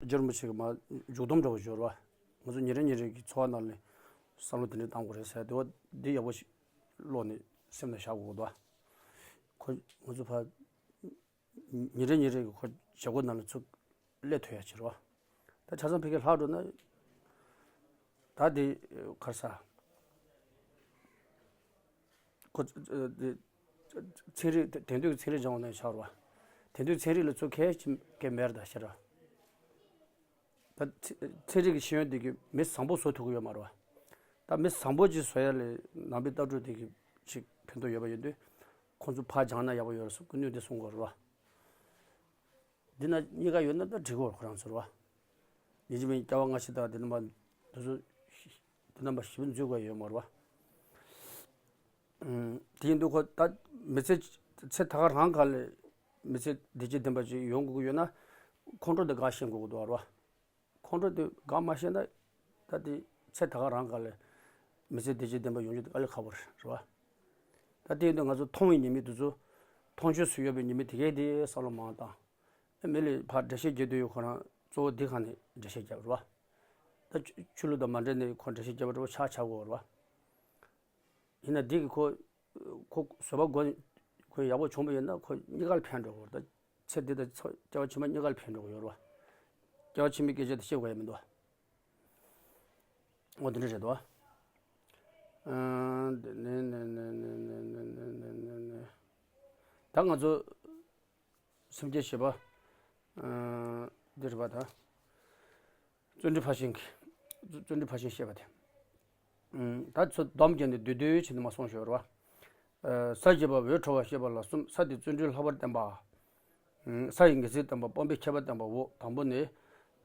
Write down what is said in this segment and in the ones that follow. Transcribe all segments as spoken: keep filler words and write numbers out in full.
རྗེ་རིན་པོ་ཆེ་གི་མ་མཇུག་སྡོམ་འདྲ་བོ་ཞིག་ཡོད་རེད་བ། ང་ཚོ་ཉིན་རེ་ཉིན་རེ་གི་འཚོ་བ་ནང་ལ་བསམ་བློ་དེ་འདྲ་བཏང་དགོས་རེད་ཟེར་དེ་བ་འདི་ཡག་པོ་ཞིག་ཀློག་ནས་སེམས་ལ་བཞག་དགོས་འདུག་བ། ཁོ་ང་ཚོ་ཕ་ཉིན་རེ་ཉིན་རེ་གི་ཁོ་བྱེད་སྒོ་ནང་ལ་ཚུར་སླེབས་ཐུབ་ཡ་བྱེད་རོགས། ད་ཆ་ཚང་ཕ་གི་ལྷག་འགྲོ་ན་ད་དེ་གར་ས་ཁོ་དེ་ཚན་རིག་དེང་དུས་ཀྱི་ཚན་རིག་སྦྱང་བ་ནང་ཆགས་རོགས། དེང་དུས་ཚན་རིག་ལ་ཚུར་ཁས་ཀྱི་གལ་མེད་ད་ཤེས་ར། ད་ཚན་ཚན་རིག་གི་ཤེས་ཡོན་དེ་གི་མི་བཟང་པོ་བཟོ་ཐུབ་ཀྱི་ཡོད་མ་རེད་བ། ད་མི་བཟང་པོ་ཅིག་བཟོ་ཡ་ལས་ནང་པའི་ལྟ་གྲུབ་དེ་གི་ཅིག་ཕན་ཐོགས་ཡོད་པ་ཡིན་དུས་ཁོང་ཚོ་ཕར་སྦྱངས་ན་ཡག་པོ་ཡོད་རེད་བསམ་སྐུ་ནུས་དེ་གསུང་དགོས་རེད་བ། འདི་ན་གཉིས་ཀ་ཡོད་ན་ད་འགྲིག་གོ་ཁོ་རང་ཚོར་བ། ཡིན་གཅིག་མིན་སྐྱ་བ་ལྔ་བཞི་དང་འདི་རྣམ་པ་འདི་ཚོ་འདི་རྣམ་པ་ཞིབ་འཛུལ་དགོས་ཡོད་མ་རེད་བ། ཨུམ། དེ་ཡིན་དུས་ཁོ་ད་མི་ཚེ་ཚེ་ད་ག་རང་ག་ལས་མི་ཚེ་བདེ་སྐྱིད་ལྡན་པ་ཅིག་ཡོང་དགོས་ཀྱི་ཡོད་ན་ཁོང་ཁྲོ་དེ་འགག་ཤེས་དགོས་ཀྱི་འདུག་བ། ཁོང་ཁྲོ་དེ་འགག་མ་ཤེས་ན་ད་དེ་ཚེ་ད་ག་རང་ག་ལས་མི་ཚེ་བདེ་སྐྱིད་ལྡན་པ་ཡོང་རྒྱུ་དེ་དཀའ་ལས་ཁག་པོ་རེད་བ། ད་དེ་ཡིན་དུས་ང་ཚོ་མཐོང་བའི་ཉེས་དམིགས་དེ་ཚོ་མཐོང་ཆོས་སུ་ཡོད་པའི་ཉེས་དམིགས་དེ་གས་དེ་བསམ་བློ་མང་བཏང་། མི་ལ་ཕར་འགྲེལ་བཤད་རྒྱག་དུས་ཡོད་ཁོ་རང་གཙོ་བོ་འདི་གང་ནས་འགྲེལ་བཤད་རྒྱབ་རེད་བ། ད་ཆོས་ཆོས་ལུགས་དང་མ་འབྲེལ་ནས་ཁོ་འགྲེལ་བཤད་རྒྱབ་པ་འདྲ་བོ་ཆགས་ཆགས་དགོས་རེད་བ། ཡིན་ན་འདི་གི་ཁོ་ཁོ་བཟོད་པ་སྒོ་ཁོ་ཡག་པོ་བྱུང་བ་ཡིན་ན་ཁོ་གཉིས་ཀར་ཕན་འགྲོ་གི་རེད་ད། ཚེ་འདི་དང་ཚེ་སྐྱེ་བ་ཕྱི་མ་གཉིས་ཀར་ཕན་འགྲོ་གི་ཡོད་རེད་བ། སྐྱེ་བ་ཕྱི་མའི་སྐད་ཆ་དེ་བཤད་དགོས་ཡ་མི་འདུག་བ། འོ་དེ་འདྲ་རེད་དོ། ཨ་འདི་ནས་ནས་ནས། ད་ང་ཚོ་སེམས་བསྐྱེད་བཞི་པ། ཨ་འདི་རེད་པ་ད། བརྩོན་འགྲུས་ཕར་ཕྱིན་གྱི། བརྩོན་འགྲུས་ཕར་ཕྱིན་བཤད་པ་དེ། ཨ་ད་ཚོ་སྡོམ་བརྒྱབ་ནས་བསྡུས་བསྡུས་བྱས་ནས་མར་གསུངས་ཞོར་བ། ས་བཞི་པ་འོད་འཕྲོ་བ་ཞེས་པ་ལ་གསུམ། ས་དེ་བརྩོན་འགྲུས་ལྷག་པར་བསྟན་པ། ས་ཡི་ངེས་ཚིག་བསྟན་པ་སྤངས་པའི་ཁྱད་པར་བསྟན་པའོ། དང་པོ་ནི།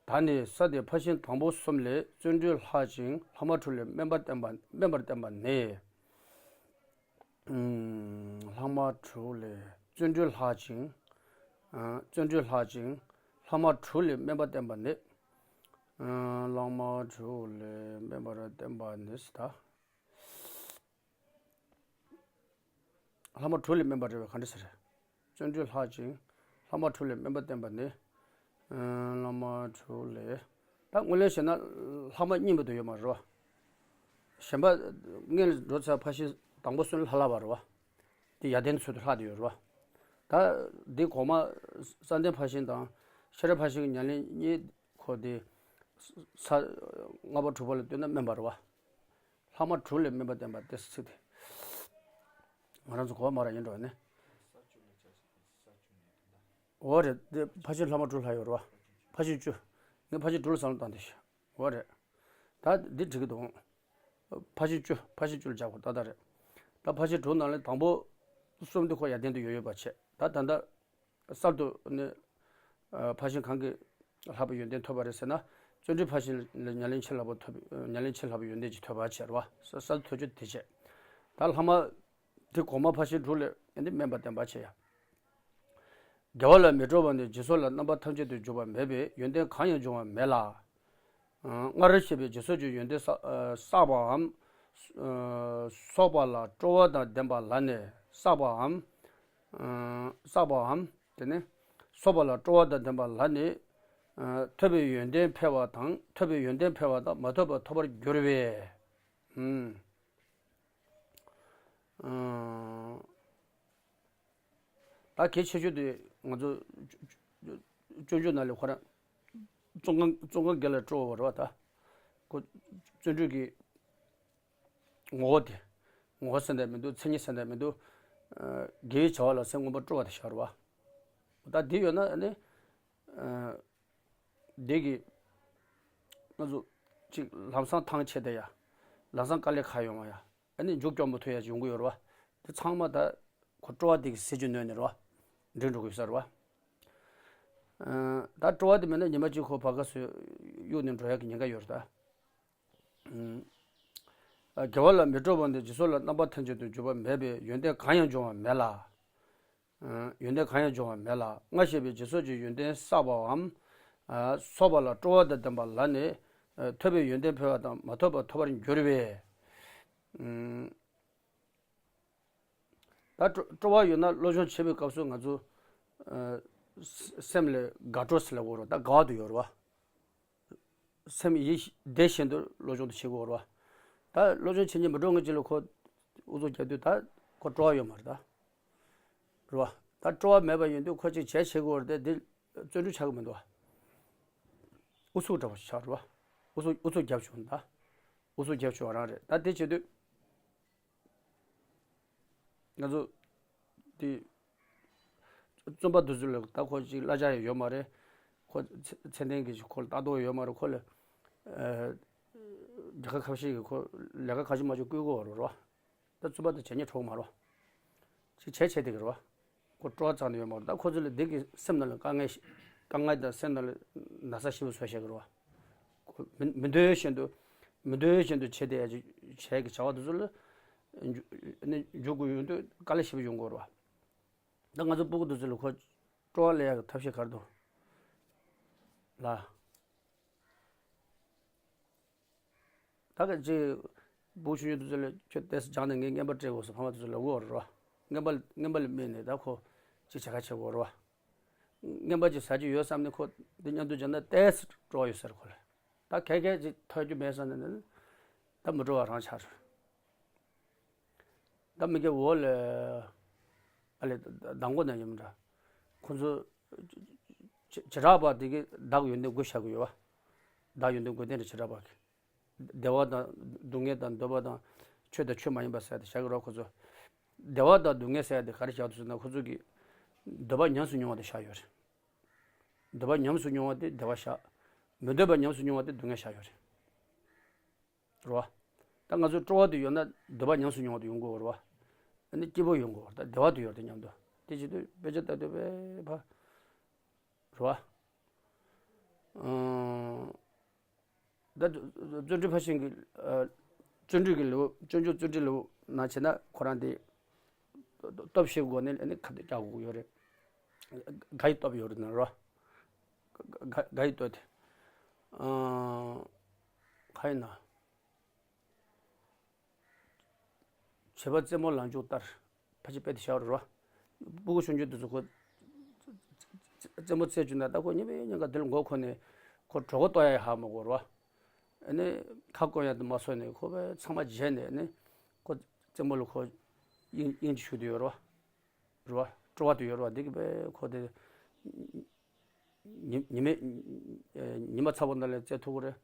ད་ནི་ས་དེ་ཕར་ཕྱིན་དང་པོ་གསུམ་ལས་བརྩོན་འགྲུས་ལྷག་ཅིང་ལྷག་མ་དྲུག་ལས་དམན་པར་བསྟན་པ་དམན་པར་བསྟན་པ་ནི། ལྷག་མ་དྲུག་ལས་བརྩོན་འགྲུས་ལྷག་ཅིང་། བརྩོན་འགྲུས་ལྷག་ཅིང་ལྷག་མ་དྲུག་ལས་དམན་པར་བསྟན་པ་ནི། ལྷག་མ་དྲུག་ལས་དམན་པར་བསྟན་པ་ནི་ཟེར་ད། ལྷག་མ་དྲུག་ལས་དམན་པ་རེད་བས་ག་འདྲ་ཟེར། བརྩོན་འགྲུས་ལྷག་ཅིང་ལྷག་མ་དྲུག་ལས་དམན་པ་བསྟན་པ་ནི། ལྷག་མ་དྲུག་ལས། ད་དངོས་གནས་བཤད་ན་ལྷག་མ་གཉིས་པ་དུ་ཡོད་མ་རེད་བ། གཞན་པ་སྔོན་ལ་འགྲོ་ཚར་ཕར་ཕྱིན་དང་པོ་གསུམ་ལྷག་ལྷག་པ་རེད་བ། དེ་ཡར་ལྡན་ཚུལ་དུ་ལྷག་དེ་ཡོད་རེད་བ། ད་འདི་གོང་མ་བསམ་གཏན་ཕར་ཕྱིན་དང་ཤེས་རབ་ཕར་ཕྱིན་གྱི་ཉམས་ལེན་གཉིས་ཁོ་དེ་ས་ལྔ་པ་དྲུག་པ་ལ་ལྟོས་ན་དམན་པ་རེད་བ། ལྷག་མ་དྲུག་ལས་དམན་པ་བསྟན་པ་དེ་ཚིག་དེ། ང་རང་ཚོ་གོ་བ་མ་རག་ཡིན་འགྲོ་ནི། འོ་རེད་དེ་ཕར་ཕྱིན་ལྷག་མ་དྲུག་ལྷག་ཡོད་རེད་བ། ཕར་ཕྱིན་བཅུ། ངས་ཕར་ཕྱིན་དྲུག་ལ་བསམ་བློ་བཏང་དེ་ཤི། འོ་རེད། ད་འདི་འགྲིག་གི་འདུག་ཕར་ཕྱིན་བཅུ་ཕར་ཕྱིན་བཅུ་ལ་འཇགས་དགོས་ཏག་ཏག་རེད། ད་ཕར་ཕྱིན་དྲུག་ནང་ལས་དང་པོ་གསུམ་འདི་ཁོ་ཡར་ལྡན་དུ་ཡོད་ཡོད་པ་བྱས་ད་ད་ལྟ། གསར་དུ་ནི། ཕར་ཕྱིན་གང་གིས་ལྷག་པའི་ཡོན་ཏན་ཐོབ་པ་རེད་ཟེར་ན། བརྩོན་འགྲུས་ཕར་ཕྱིན་ལས་ཉམས་ལེན་ཆེས་ལྷག་པ་ཐོབ་ཉམས་ལེན་ཆེས་ལྷག་པའི་ཡོན་ཏན་ཅིག་ཐོབ་པ་བྱས་རེད་བ། གསར་གསར་དུ་ཐོབ་རྒྱུ་དེ་བྱས། ད་ལྷག་མ། དེ་གོང་མ་ཕར་ཕྱིན་དྲུག་ལས་ཡོན་ཏན་དམན་པ་བསྟན་པ་བྱས་ཡ། དགེ་བ་ལ་མི་སྤྲོ་བ་ནི་སྦྱིན་སོགས་ལ་རྣམ་པ་ཐམས་ཅད་དུ་འཇུག་པ་མེད་པས་ཡོན་ཏན་གང་ཡང་འབྱུང་བ་མེད་ལ། སྔར་བཤད་པའི་སྦྱིན་སོགས་ཀྱི་ཡོན་ཏན་བསགས་བསགས་པའམ། གསོག་པ་ལ་སྤྲོ་བ་དང་ལྡན་པ་ལ་ནི་བསགས་པའམ། བསགས་པའམ། དེ་ནི། གསོག་པ་ལ་སྤྲོ་བ་དང་ལྡན་པ་ལ་ནི། ཐོབ་པའི་ཡོན་ཏན་འཕེལ་བ་དང་ཐོབ་པའི་ཡོན་ཏན་འཕེལ་བ་དང་མ་ཐོབ་པ་ཐོབ་པར་འགྱུར་བས། ད་གལ་ཆེ་ཤོས་དེ་ང་ཚོ་སྤྱོད་འཇུག་ནང་ལས་ཁོ་རང་ཙོང་ཁ་ཙོང་ཁ་དགེ་ལ་སྤྲོ་བ་རེད་བ་ད། ཁོ་བརྩོན་འགྲུས་ཀྱི་ངོ་བོ་དེ་ངོ་བོ་ཟེར་འདྲ་མི་འདུག་མཚན་ཉིད་ཟེར་འདྲ་མི་འདུག་དགེ་བའི་བྱ་བ་ལ་སེམས་མངོན་པར་སྤྲོ་བ་དེ་ཤར་བ། ད་འདི་ཡོད་ན་ནི། འདི་གི་ང་ཚོ་གཅིག་ལམ་སང་ཐང་ཆད་བསྡད་ཡ། ལམ་སང་དཀའ་ལས་ཁག་ཡོང་བ་ཡ། ཨ་ནི་མཇུག་སྐྱོང་མ་ཐུབ་ཡ་ཅིག་ཡོང་གི་ཡོད་རེད་བ། དེ་ཚང་མ་ད་ཁོ་སྤྲོ་བ་དེ་གི་ཟས་བཅུད་ནོན་ནས་རེད་བ། འགྲིག་འགྲོ་གི་ཡོད་ས་རེད་བ། ད་སྤྲོ་བ་དེ་མེད་ན་ཉི་མ་གཅིག་ཁོ་བར་སྐབས་སུ་གཡུག་ནས་འགྲོ་ཡ་གི་ཉེན་ཁ་ཡོད་རེད་ད། དགེ་བ་ལ་མི་སྤྲོ་བ་ནི་སྦྱིན་སོགས་ལ་རྣམ་པ་ཐམས་ཅད་དུ་འཇུག་པ་མེད་པས་ཡོན་ཏན་གང་ཡང་འབྱུང་བ་མེད་ལ། ཡོན་ཏན་གང་ཡང་འབྱུང་བ་མེད་ལ། སྔར་བཤད་པའི་སྦྱིན་སོགས་ཀྱི་ཡོན་ཏན་བསགས་པའམ། གསོག་པ་ལ་སྤྲོ་བ་དང་ལྡན་པ་ལ་ནི། ཐོབ་པའི་ཡོན་ཏན་འཕེལ་བ་དང་མ་ཐོབ་པ་ཐོབ་པར་འགྱུར་བས། ད་སྤྲོ་སྤྲོ་བ་ཡོད་ན་བློ་སྦྱོང་བྱེད་པའི་སྐབས་སུ་ང་ཚོ། སེམས་ལ་དགའ་སྤྲོ་ཟེར་ལ་འོ་རོ་ད་དགའ་བ་དུ་ཡོད་རེད་བ། སེམས་ཡིད་བདེ་བཞིན་དུ་སློབ་སྦྱོང་དུ་བྱེད་དགོས་རེད་བ། ད་སློབ་སྦྱོང་བྱེད་ཉིན་མི་འགྲོ་ངེས་ཅིག་ལ་ཁོ་ཨུ་ཚུགས་རྒྱབ་དུས་ད་ཁོ་སྤྲོ་བ་ཡོད་མ་རེད་ད། རེད་བ། ད་སྤྲོ་བ་མེད་པ་ཡིན་དུས་ཁོ་ཅིག་བྱས་བྱེད་དགོས་རེད་དེ་འདི་བརྩོན་འགྲུས་ཆགས་ཀྱི་མི་འདུག་བ། ཨུ་ཚུགས་འདྲ་བ་ཆགས་རེད་བ། ཨུ་ཚུགས་ཨུ་ཚུགས་རྒྱབ་བྱུང་ད། ཨུ་ཚུགས་རྒྱབ་བྱུང་བ་རང་རེད་ད་དེ་བྱེད་དུས། ང་ཚོ་དེ་བཙོན་པ་དེ་ཚོ་ལ་ད་ཁོ་ཅིག་གླ་ཆ་ཡང་ཡོད་མ་རེད། ཁོ་ཚེ་ཚེ་བརྟན་གྱི་ཁོ་ལ་ལྟ་རྟོག་ཡོད་མ་རེད། ཁོ་ལ་ཨ་རྒྱལ་ཁབ་ཁ་ཤས་ཀྱིས་ཁོ་ལས་ཀ་ཁ་ཤས་མ་བྱུང་བསྐུལ་གོ་རོ་རོ། ད་བཙོན་པ་དེ་བྱས་ཉེས་གྲོགས་མ་རོ། ཅིག་བྱས་བྱས་དེ་གི་རོ། ཁོ་སྤྲོ་བ་ཙམ་ཡོད་མ་རེད་ད་ཁོ་ཚོ་ལ་འདི་གི་སེམས་ནང་ལ་དཀའ་ངལ་ཞིག་དཀའ་ངལ་དང་སེམས་ནང་ལ་ན་ཚ་ཞེ་པོ་བཟོས་བཞག་གི་རེད་བ། ཁོ་མི་མི་འདོད་བཞིན་དུ་མི་འདོད་བཞིན་དུ་བྱས་ཏེ་ཡ་ཅིག་བྱས་ཀྱི་བྱ་བ་དེ་ཚོ་ལ་འཇུ་ནི་འཇུག་དགོས་ཡོང་དུས་དཀའ་ལས་ཞེ་པོ་ཡོང་གི་རེད་བ། ད་ང་ཚོ་སྤུ་གུ་དེ་ཚོ་ལ་ཁོ་སྤྲོ་བ་སླེབས་ཡག་གི་ཐབས་ཤེས་ག་རེ་འདུག་ལ། ད་ག་ཅིག་བུ་ཆུང་ཆུང་དེ་ཚོ་ལ་ཁྱོད་ཏོག་ཙམ་སྦྱངས་ནས་ངས་རྔན་པ་སྤྲད་དགོས་སོ་ཕ་མ་དེ་ཚོ་ལབ་ཀྱི་ཡོད་རེད་བ། རྔན་པ་རྔན་པ་ལ་དམིགས་ནས་ད་ཁོ་ཅིག་བྱེད་ཁ་བྱེད་ཀྱི་ཡོད་རེད་བ། རྔན་པ་ཅིག་ཟ་རྒྱུ་ཡོད་བསམ་ནས་ཁོ་འདི་མཉམ་དུ་སྦྱངས་ན་ཏོག་ཙམ་སྤྲོ་བ་ཡོད་ས་རེད་ཁོ་ལ། ད་ག་ག་ཅིག་ཐོས་རྒྱུ་མེད་བསམ་ནས་ནི་ད་མི་སྤྲོ་བ་རང་ཆགས་རེད། ད་མི་སྐྱ་འོག་ལ་ཨ་ལས་མདང་དགོང་ནས་ཡིན་འདྲ། ཁོ་ཚོ་བྱེ་བྲག་པ་དེ་གི་བདག་ཡོན་ཏན་དགུ་བཞག་གི་ཡོད་བ། བདག་ཡོན་ཏན་དགུ་ལྡན་རེད་བྱེ་བྲག་པ་གི། བདེ་བ་དང་སྡུག་བསྔལ་དང་འདོད་པ་དང་ཆོས་དང་ཆོས་མ་ཡིན་པ་ཟེར་ཏེ་བཞག་གི་རོགས་ཁོ་ཚོ། བདེ་བ་དང་སྡུག་བསྔལ་ཟེར་ཏེ་ག་རེ་བཞག་འདུག་ཟེར་ན་ཁོ་ཚོ་གི་འདོད་པ་ཉམས་སུ་མྱོང་བ་དེ་བཞག་ཡོད་རེད། འདོད་པ་ཉམས་སུ་མྱོང་བ་དེ་བདེ་བ་བཞག་མི་འདོད་པ་ཉམས་སུ་མྱོང་བ་དེ་སྡུག་བསྔལ་བཞག་ཡོད་རེད། རེད་བ། ད་ང་ཚོ་སྤྲོ་བ་དེ་ཡོད་ན་འདོད་པ་ཉམས་སུ་མྱོང་བ་དེ་ཡོང་གི་ཡོད་རེད་བ། ཨ་ནི་སྐྱིད་པོ་ཡོང་གི་ཡོད་རེད་ད་བདེ་བ་དེ་ཡོད་རེད་མཉམ་དུ། དེ་བྱེད་དུས་དཔེ་ཆ་ལྟ་དུས་དཔེ་ཕ། རེད་བ། ཨང་། ད་བརྩོན་འགྲུས་ཕར་ཕྱིན་གྱི་ཨ་བརྩོན་འགྲུས་ཀྱི་ལེའུ་སྤྱོད་འཇུག་བརྩོན་འགྲུས་ལེའུ་ནང་བྱས་ན་ཁོ་རང་དེ་སྟོབས་ཤེས་སྒོ་ནས་ཨ་ནི་ཁ་གཏད་བཅག་དགོས་ཀྱི་ཡོད་རེད། ག་ཡི་སྟོབས་ཡོད་རེད་ན་རོ། ག་ག་ཡི་སྟོབས་དེ། ཨང་། ག་ཡི་ན། བྱེད་པ་རྩེད་མོ་ལང་ཕྱུགས་ལྟར། ཕལ་ཆེར་དཔེ་དེ་ཤར་རོ། སྤུ་གུ་ཆུང་ཆུང་དེ་ཚོ་ཁོ་རྩེད་མོ་རྩེད་བཅུག་ན་ད་ཁོ་ཉིན་པའི་ཉིན་ག་དེ་ལ་མགོ་འཁོར་ནས་ཁོ་གྲོད་ཁོག་ལྟོགས་ཡ་ཡི་ཧ་མ་གོ་རོ། ཨ་ནི་ཁ་སྐོམ་ཡ་དེ་མ་བཟོད་ནས་ཁོ་པས་ཚང་མ་བརྗེད་ནས་ཨ་ནི་ཁོ་རྩེད་མོ་ལ་ཁོ་དབྱིངས་དབྱིངས་ཅིག་ཞུགས་དེ་ཡོད་རོ། རོ། སྤྲོ་བ་དེ་ཡོད་རོ་འདི་གི་པས་ཁོ་དེ་ཉི་ཉི་མའི་ཉི་མ་ཚ་པོ་འདི་ལ་རྩེད་ཐུབ་ཀྱི་རེད།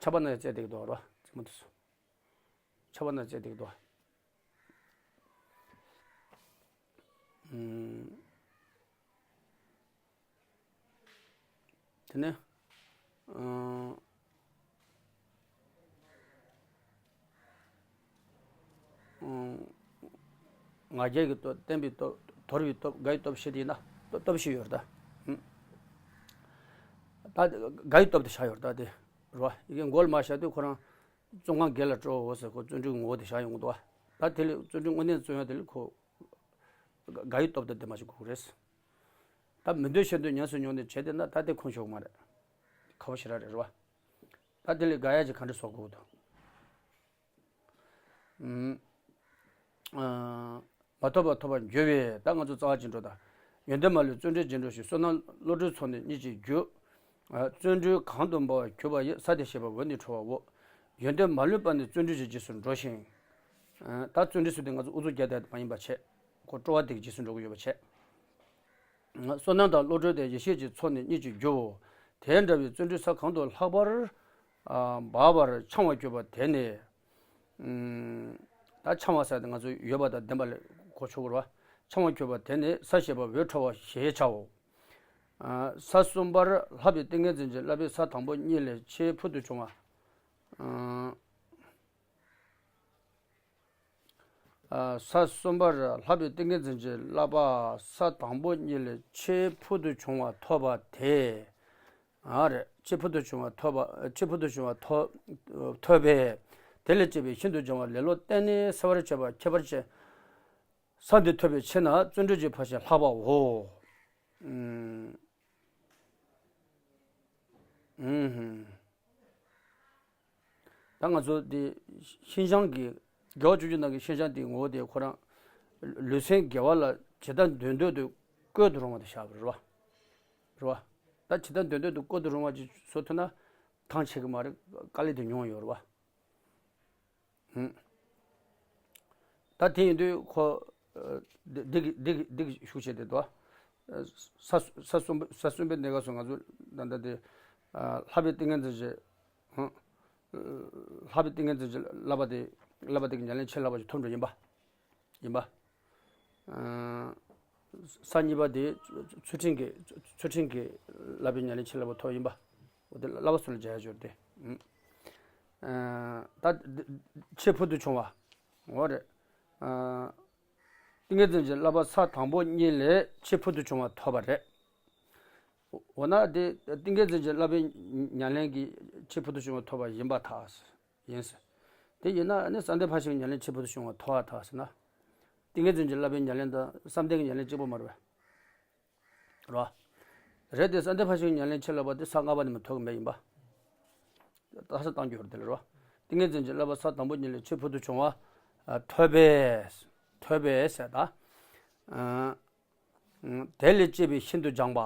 ཆར་པ་ན་ཡང་རྩེད་བསྡད་ཀྱི་འདུག་རོ་རྩེད་མོ་དེ་ཚོ། ཆར་པ་ན་རྩེད་བསྡད་ཀྱི་འདུག་ཨུམ། དེ་ནས་ཨུམ། ང་རྒྱལ་གྱི་སྟོབས་བརྟན་པའི་སྟོབས་དོར་བའི་སྟོབས་དགའ་བའི་སྟོབས་བཤད་དེ་ཡིན་ན་སྟོབས་སྟོབས་བཤད་ཡོད་རེད་ད། ཨུམ། ད་དགའ་བའི་སྟོབས་དེ་བཞག་ཡོད་རེད་ད་དེ་རེད་བ། ཡི་གེ་མགོ་ལ་མ་བཞག་དུས་ཁོ་རང་བཙོན་ཁང་སྒེར་ལ་སྤྲོ་འོ་ཟེར་ཁོ་བརྩོན་འགྲུས་ངོ་བོ་དེ་བཞག་ཡོང་གི་འདུག་བ། ད་དེ་ལས་བརྩོན་འགྲུས་དངོས་གནས་བརྩོན་ཡོད་དེ་ལས་ཁོ། དགའ་བའི་སྟོབས་དང་ལྡན་པ་ཞིག་དགོས་ཀྱི་རེད། ད་མི་འདོད་ཆེ་འདོད་ཉམས་སུ་མྱོང་ནས་བྱས་ཏེ་ན་ད་དེ་ཁོང་ཆོག་མ་རེད། ཁ་བ་ཞེ་དྲག་རེད་རེད་བ། ད་དེ་ལས་དགའ་ཡ་ཅིག་ག་འདྲ་བཟོ་དགོས་འདུག་ཨུམ། ཨ། མ་ཐོབ་པ་ཐོབ་པར་འགྱུར་བས་ད་ང་ཚོ་རྩ་བ་ཅིག་འགྲོ་ད། ཡོན་ཏན་མ་ལུས་བརྩོན་འགྲུས་རྗེས་འགྲོ་ཞིང་། བསོད་ནམས་བློ་གྲོས་ཚོགས་ནི་གཉིས་ཀྱིས་རྒྱུ། བརྩོན་འགྲུས་གང་དུ་འབད་པར་གྱུར་པ་ཡི། ས་དེར་གཤེགས་པ་འོད་ནི་འཕྲོ་བའོ། ཡོན་ཏན་མ་ལུས་པ་ནི་བརྩོན་འགྲུས་ཀྱི་རྗེས་སུ་འགྲོ་ཞིང་། ད་བརྩོན་འགྲུས་ཟེར་དུས་ང་ཚོ་ཨུ་ཚུགས་རྒྱག་བསྡད་མ་ཡིན་པ་བྱས། ཁོ་སྤྲོ་བ་དེ་གི་རྗེས་སུ་འགྲོ་གི་ཡོད་པ་བྱས། བསོད་ནམས་དང་བློ་གྲོས་དེ་ཡེ་ཤེས་ཀྱི་ཚོགས་ནི་གཉིས་ཀྱིས་རྒྱུའོ། དེ་འདྲ་བའི་བརྩོན་འགྲུས་ས་གང་དུ་ལྷག་པར་འབབ་པར་འཆང་བར་གྱུར་པ་དེ་ནི། ད་འཆང་བ་ཟེར་དེ་ང་ཚོ་ཡོད་པ་དང་ལྡན་པ་ལ་གོ་ཆོག་གི་རེད་བ། འཆང་བར་གྱུར་པ་དེ་ནི་ས་གཤེགས་པ་འོད་འཕྲོ་བ་ཞེས་བྱའོ། ས་གསུམ་པར་ལྷག་པའི་ཏིང་ངེ་འཛིན་གྱི་བསླབ་པའི་ས་དང་པོ་གཉིས་ལས་ཆེས་ཕུལ་དུ་བྱུང་བ། ས་གསུམ་པར་ལྷག་པའི་ཏིང་ངེ་འཛིན་གྱི་བསླབ་པ་ས་དང་པོ་གཉིས་ལས་ཆེས་ཕུལ་དུ་བྱུང་བ་ཐོབ་པ་དེ། ཨ་རེ། ཆེས་ཕུལ་དུ་བྱུང་བ་ཐོབ་པ་ཆེས་ཕུལ་དུ་བྱུང་བ་ཐོབ་ཐོབ་པས། དེ་ལས་སྐྱེས་པའི་ཤིན་ཏུ་སྦྱངས་པ་ལེ་ལོ་བརྟན་གནས་གསལ་བར་བྱེད་པ་ཁྱད་པར་ཅན། ས་འདི་ཐོབ་པའི་ཕྱིར་ན་བརྩོན་འགྲུས་ཀྱི་ཕར་ཕྱིན་ལྷག་པའོ། ཨུམ། ཨུམ། ད་ང་ཚོ་འདི་ཤིན་སྦྱངས་ཀྱི་དགེ་བ་བཅུ་གཅིག་ནང་གི་ཤིན་སྦྱངས་དེའི་ངོ་བོ་དེ་ཁོ་རང་ལུས་སེམས་དགེ་བ་ལ་ཇི་ལྟར་འདོད་འདོད་དུ་བཀོལ་དུ་རུང་བ་དེ་བཞག་པ་རེད་བ། རེད་བ། ད་ཇི་ལྟར་འདོད་འདོད་དུ་བཀོལ་དུ་རུང་བ་ཅིག་བཟོ་ཐུབ་ན། ཐང་ཆད་ཀྱི་མ་རེད། དཀའ་ལས་དེ་མྱོང་ཡོད་རེད་བ། ཧུམ། ད་དེ་ཡིན་དུས་ཁོ། ཨ། འདི་འདི་གི་འདི་གི་འདི་གི་ཤུགས་ཆེ་དེ་དོ། ཨ། ས་ས་གསུམ་པའི་ས་གསུམ་པའི་གནས་སྐབས་སུ་ང་ཚོ་ད་ལྟ་དེ། ཨ། ལྷག་པའི་ཏིང་ངེ་འཛིན་གྱི། ཧུམ། ལྷག་པའི་ཏིང་ངེ་འཛིན་གྱི་བསླབ་པ་དེ། བསླབ་པ་དེ་གི་ཉམས་ལེན་ཆེས་ལྷག་པ་ཞིག་ཐོབ་འགྲོ་ཡིན་པ། ཡིན་པ། ཨ། ས་གཉིས་པ་དེ་ཚུལ་ཁྲིམས་ཀྱི་ཚུལ་ཁྲིམས་ཀྱི་བསླབ་པའི་ཉམས་ལེན་ཆེས་ལྷག་པ་ཐོབ་ཡིན་པ། འོ་དེ་བསླབ་པ་ཚུལ་ལ་སྦྱར་ཡ་སྦྱོར་ཏེ། ཨ། ད་ཆེས་ཕུལ་དུ་བྱུང་བ། འོ་རེད། ཨ། ཏིང་ངེ་འཛིན་གྱི་བསླབ་པ་ས་དང་པོ་གཉིས་ལས་ཆེས་ཕུལ་དུ་བྱུང་བ་ཐོབ་པ་རེད། འོ་ན་དེ་ཏིང་ངེ་འཛིན་གྱི་བསླབ་པའི་ཉམས་ལེན་གྱི་ཆེས་ཕུལ་དུ་བྱུང་བ་ཐོབ་པ་ཡིན་པར་ཐལ། ཡིན་ཟེར། དེ་ཡིན་ན་ནི་བསམ་གཏན་ཕར་ཕྱིན་གྱི་ཉམས་ལེན་ཆེས་ཕུལ་དུ་བྱུང་བ་ཐོབ་པར་ཐལ་ཟེར་ན། ཏིང་ངེ་འཛིན་གྱི་བསླབ་པའི་ཉམས་ལེན་དང་བསམ་གཏན་གྱི་ཉམས་ལེན་གཅིག་པ་མ་རེད་པས། རེད་བ། རེད་དེ་བསམ་གཏན་ཕར་ཕྱིན་གྱི་ཉམས་ལེན་ཆེས་ལྷག་པ་དེ་ས་ལྔ་པ་ནས་མ་ཐོབ་ཀྱི་མེད་ཡིན་པ། ད་ས་བཏང་རྒྱུ་རེད་དེ་ལ་རེད་བ། ཏིང་ངེ་འཛིན་གྱི་བསླབ་པ་ས་དང་པོ་གཉིས་ལས་ཆེས་ཕུལ་དུ་བྱུང་བ། ཨ། ཐོབ་པས། ཐོབ་པས་ཟེར་ད། ཨ། དེ་ལས་སྐྱེས་པའི་ཤིན་ཏུ་སྦྱངས་པ།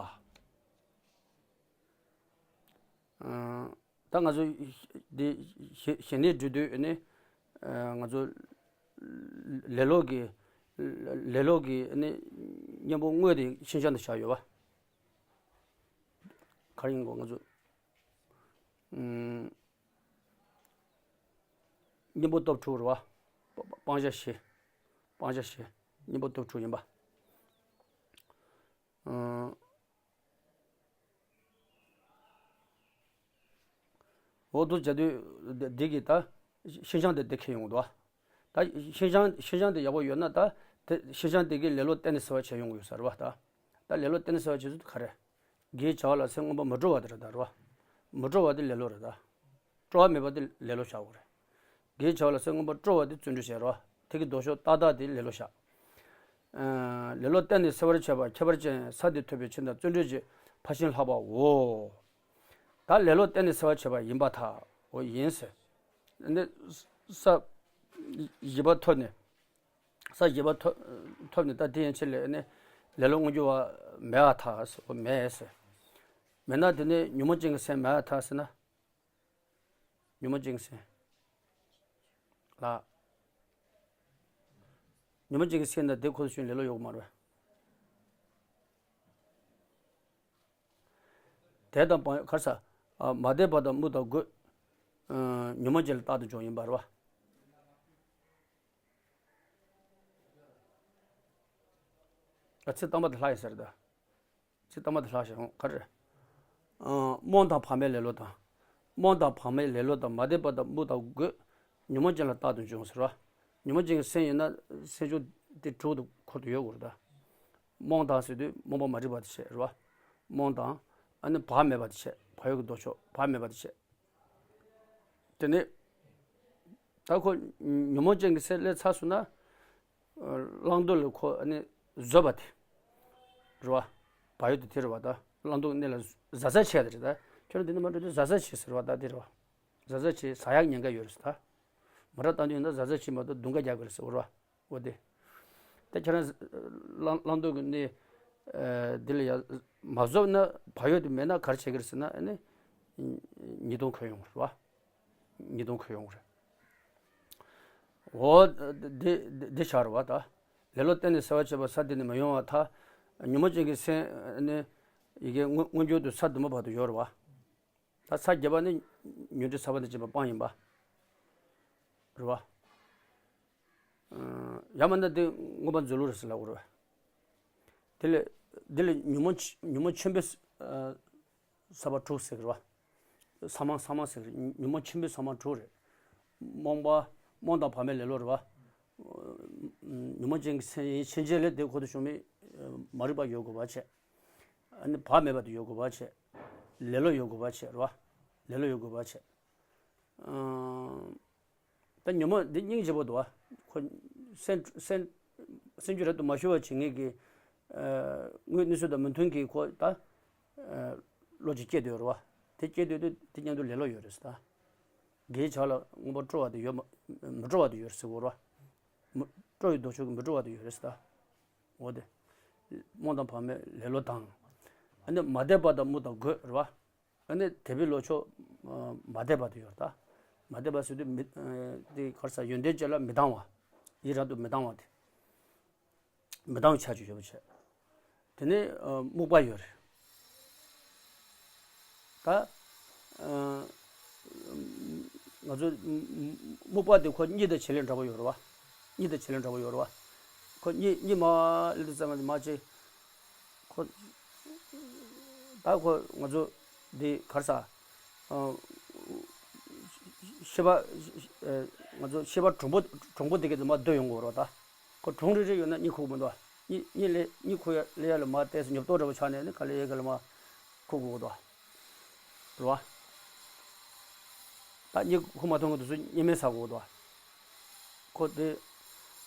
ཨ། ད་ང་ཚོ་འདི་ཞི་ཞི་གནས་སྒྲུབ་དུས་ནི། ཨ། ང་ཚོ་ལེ་ལོ་གི་ལེ་ལོ་གི་ནི་གཉེན་པོ་དངོས་དེ་ཤིན་སྦྱངས་དུ་བཞག་ཡོད་པ། ག་རེ་ཡིན་གོ་ང་ཚོ། ཨུམ། གཉེན་པོ་སྟོབས་དྲུག་རེད་བ། སྤང་བྱ་བཞི། སྤང་བྱ་བཞི། གཉེན་པོ་སྟོབས་དྲུག་ཡིན་པ། ཨུམ། འོ་དུ་བྱ་དུས་འདི་གི་ད་ཤིན་སྦྱངས་དེ་འདི་ཁེལ་ཡོང་གི་འདུག་བ། ད་ཤིན་སྦྱངས་ཤིན་སྦྱངས་དེ་ཡག་པོ་ཡོད་ན་ད་དེ་ཤིན་སྦྱངས་དེ་གི་ལེ་ལོ་གཏན་ནས་སེལ་བ་བྱས་ཡོང་གི་ཡོད་ས་རེད་བ་ད། ད་ལེ་ལོ་གཏན་ནས་སེལ་བ་བྱེད་ཚུལ་དེ་ག་རེ། དགེ་བྱ་བ་ལ་སེམས་མངོན་པར་མི་སྤྲོ་བ་དེ་རེད་ད་རེད་བ། མི་སྤྲོ་བ་དེ་ལེ་ལོ་རེད་ད། སྤྲོ་བ་མེད་པ་དེ་ལེ་ལོ་བཞག་དགོས་རེད། དགེ་བྱ་བ་ལ་སེམས་མངོན་པར་སྤྲོ་བ་དེ་བརྩོན་འགྲུས་བྱེད་རོགས། དེ་གི་ལྡོག་ཕྱོགས་ཏག་ཏག་དེ་ལེ་ལོ་བཞག་ཨ། ལེ་ལོ་གཏན་ནས་སེལ་བར་བྱེད་པ་ཁྱད་པར་ཅན་ས་དེ་ཐོབ་པའི་ཕྱིར་དང་བརྩོན་འགྲུས་ཀྱི་ཕར་ཕྱིན་ལྷག་པའོ། ད་ལེ་ལོ་གཏན་ནས་སེལ་བར་བྱེད་པ་ཡིན་པར་ཐལ། འོ་ཡིན་ཟེར། འདི་ས་བཞི་པ་ཐོབ་ནས། ས་བཞི་པ་ཐོབ་ཐོབ་ནས་ད་དེ་ཡན་ཆད་ལས་ནི་ལེ་ལོ་མངོན་གྱུར་བ་མེད་པར་ཐལ་ཟེར། འོ་མེད་ཟེར། མེད་ན་དེ་ནི་ཉོན་མོངས་ཅན་གྱི་སེམས་མེད་པར་ཐལ་ཟེར་ན། ཉོན་མོངས་ཅན་གྱི་སེམས། ལ། ཉོན་མོངས་ཅན་གྱི་སེམས་དང་དེ་ཁོ་ན་ཞིག་ལེ་ལོ་ཡོད་མ་རེད། དད་དང་བག་ག་རེ་ཟ། ཨ། མ་དད་པ་དང་དམུ་དང་རྒོད། ཨ། ཉོན་མོངས་ཅན་ལ་རྟག་ཏུ་འཇོག་ཡིན་པ་རེད་བ། ཨ། ཚིག་དང་པོ་དེ་ལྷག་ཡིན་ཟེར་ད། ཚིག་དང་པོ་དེ་ལྷག་བྱས་རུང་ག་རེ་རེད། ཨ། རྨོངས་དང་བག་མེད་ལེ་ལོ་དང་། རྨོངས་དང་བག་མེད་ལེ་ལོ་དང་མ་དད་པ་དང་དམུ་དང་རྒོད། ཉོན་མོངས་ཅན་ལ་རྟག་ཏུ་འཇོག་ཟེར་བ། ཉོན་མོངས་ཅན་གྱི་སེམས་ཡིན་ན་སེམས་བྱུང་དེ་དྲུག་ཏུ་འཁོར་དུ་ཡོད་དགོས་རེད་ད། རྨོངས་དང་ཟེར་དུས་རྨོངས་པ་མ་རིག་པ་དེ་བྱས་རེད་བ། རྨོངས་དང་། ཨ་ནི་བག་མེད་པ་དེ་བྱས། བག་ཡོད་ཀྱི་ལྡོག་ཕྱོགས་བག་མེད་པ་དེ་བྱས། དེ་ནས། ད་ཁོ་ཉོན་མོངས་ཅན་གྱི་སེམས་སླེབས་ཚར་སོང་ན། བླང་དོར་ལ་ཁོ་ཨ་ནི་བཟོད་པ་དེ། རེད་བ། བག་ཡོད་དེ་དེ་རེད་བ་ད། བླང་དོར་གྱི་གནས་ལ་གཟབ་གཟབ་བྱས་དེ་རེད་ད། ཁྱོད་རང་འདི་ནས་མ་འགྲོ་དུས་གཟབ་གཟབ་བྱས་ཟེར་བ་ད་དེ་རེད་བ། གཟབ་གཟབ་བྱས་ཟ་ཡག་ཉེན་ཁ་ཡོད་རེད་ཟེར་ད། མོ་ཊ་བཏང་དུས་ཡིན་ན་གཟབ་གཟབ་བྱས་མ་གཏོགས་རྡུང་ཁ་རྒྱག་དགོས་རེད་ཟེར་བ་རེད་བ། འོ་དེ། ད་ཁྱེད་རང་བླང་བླང་དོར་གྱི་གནས། ཨ། འདི་ལ་ཡ་མ་བཟོད་ན་བག་ཡོད་དེ་མེད་ན་ག་རེ་བྱེད་ཀྱི་རེད་ཟེར་ན་ཨ་ནི། ཉེས་ལྟུང་འཁོར་ཡོང་རེད་བ། ཉེས་ལྟུང་འཁོར་ཡོང་རེད། འོ། འདི་འདི་འདི་བྱ་རེད་བ་ད། ལེ་ལོ་གཏན་ནས་སེལ་བར་བྱེད་པ་ས་འདི་ནས་མི་ཡོང་བར་ཐལ། ཉོན་མོངས་ཅན་གྱི་སེམས་ནི། ཡི་གེ་མངོན་མངོན་གྱུར་དུ་ས་བདུན་པ་བར་དུ་ཡོད་རེད་བ། ད་ས་བརྒྱད་པ་ནི་ཉོན་སྒྲིབ་ས་བོན་དང་བཅས་པ་སྤངས་ཡིན་པ། རེད་བ། ཡང་མིན་ན་འདི་མངོན་པ་མཛོད་ལུགས་རེད་ཟེར་ལབ་དགོས་རེད་བ། དེ་ལས་འདི་ལས་ཉོན་མོངས་ཆེ་ཉོན་མོངས་ཆེན་པོའི་ས་ས་བོན་དྲུག་ཟེར་གི་རེད་བ། ས་མང་ས་མང་ཟེར་གི་རེད། ཉོན་མོངས་ཆེན་པོའི་ས་མང་དྲུག་རེད། རྨོངས་པ། རྨོངས་དང་བག་མེད་ལེ་ལོ་རེད་བ། ཉོན་མོངས་ཅན་གྱི་སེམས་ཡིན་ཕྱིན་ཆད་ལས་དེ་ཁོ་ཐག་ཆོད་མེད། མ་རིག་པ་ཡོད་དགོས་པ་བྱས། ཨ་ནི་བག་མེད་པ་དེ་ཡོད་དགོས་པ་བྱས། ལེ་ལོ་ཡོད་དགོས་པ་བྱས་རེད་བ། ལེ་ལོ་ཡོད་དགོས་པ་བྱས། ཨང་། ད་ཉོན་མོངས་འདི་སྙིང་རྗེ་པོ་འདུག་བ། ཁོ་སེམས་སེམས་སེམས་རྒྱུད་རབ་ཏུ་མ་ཞི་བར་བྱེད་མཁན་གྱི། ཨ། དངོས་གནས་ཚུལ་དང་མི་མཐུན་གྱི་ཁོ་ད། ཨ། བློ་ཅིག་སྐྱེས་སྡོད་རེད་བ། དེ་སྐྱེས་སྡོད་དུས་དེ་མཉམ་དུ་ལེ་ལོ་ཡོད་རེད་ཟེར་ད། དགེ་བའི་ཆ་ལ་མངོན་པར་སྤྲོ་བ་དེ་ཡོད་མ་མི་སྤྲོ་བ་དེ་ཡོད་རེད་ཟེར་གོ་རེད་བ། མི་སྤྲོ་བའི་ལྡོག་ཕྱོགས་ཀྱི་མི་སྤྲོ་བ་དེ་ཡོད་རེད་ཟེར་ད། འོ་དེ། རྨོངས་དང་བག་མེད་ལེ་ལོ་དང་། ཨ་ནི་མ་དད་པ་དང་དམུ་དང་རྒོད་རེད་བ། ཨ་ནི་དད་པའི་ལྡོག་ཕྱོགས་ མ་དད་པ་དེ་ཡོད་རེད་ད། མ་དད་པ་ཟེར་དུས་མི་དེ་ག་རེ་ཟ། ཡོན་ཏན་ཅན་ལ་མི་སྡང་བ། ཡིད་རང་དུ་མི་སྡང་བ་དེ། མི་སྡང་བའི་ཆ་ཅིག་ཡོད་པ་བྱས། དེ་ནས་རྨུགས་པ་ཡོད་རེད། ད་ང་ཚོ་རྨུགས་པ་དེ་ཁོ་གཉིད་དང་བྱེད་ལས་འདྲ་པོ་ཡོད་རེད་བ། གཉིད་དང་བྱེད་ལས་འདྲ་པོ་ཡོད་རེད་བ། ཁོ་གཉིད་གཉིད་མ་སླེབས་དུས་ཙམ་པ་མ་བྱེད། ཁོ་ད་ཁོ་ང་ཚོ་འདི་ག་རེ་ཟ། ཤེས་པ་ང་ཚོ་ཤེས་པ་གྲུང་པོ་གྲུང་པོ་དེ་ག་དུས་མ་སྡོད་ཡོང་གི་ཡོད་རེད་བ་ད། ཁོ་གྲུང་རེ་རེ་ཡོད་ན་གཉིད་ཁུག་མི་འདུག་གཉིད་གཉིད་ལས་གཉིད་ཁུག་ཡ་ལས་ཡ་ལ་མ་བལྟས་སུ་ཉོབ་ཏོ་འདྲ་པོ་ཆགས་ནས་ནི་ག་ལེ་ཡ་ག་ལ་མ་ཁུག་དགོས་འདུག་རེད་བ། ད་གཉིད་ཁུག་མ་ཐུབ་མཁན་དེ་ཚོ་གཉིད་སྨན་ཟ་དགོས་འདུག་ཁོ་དེ་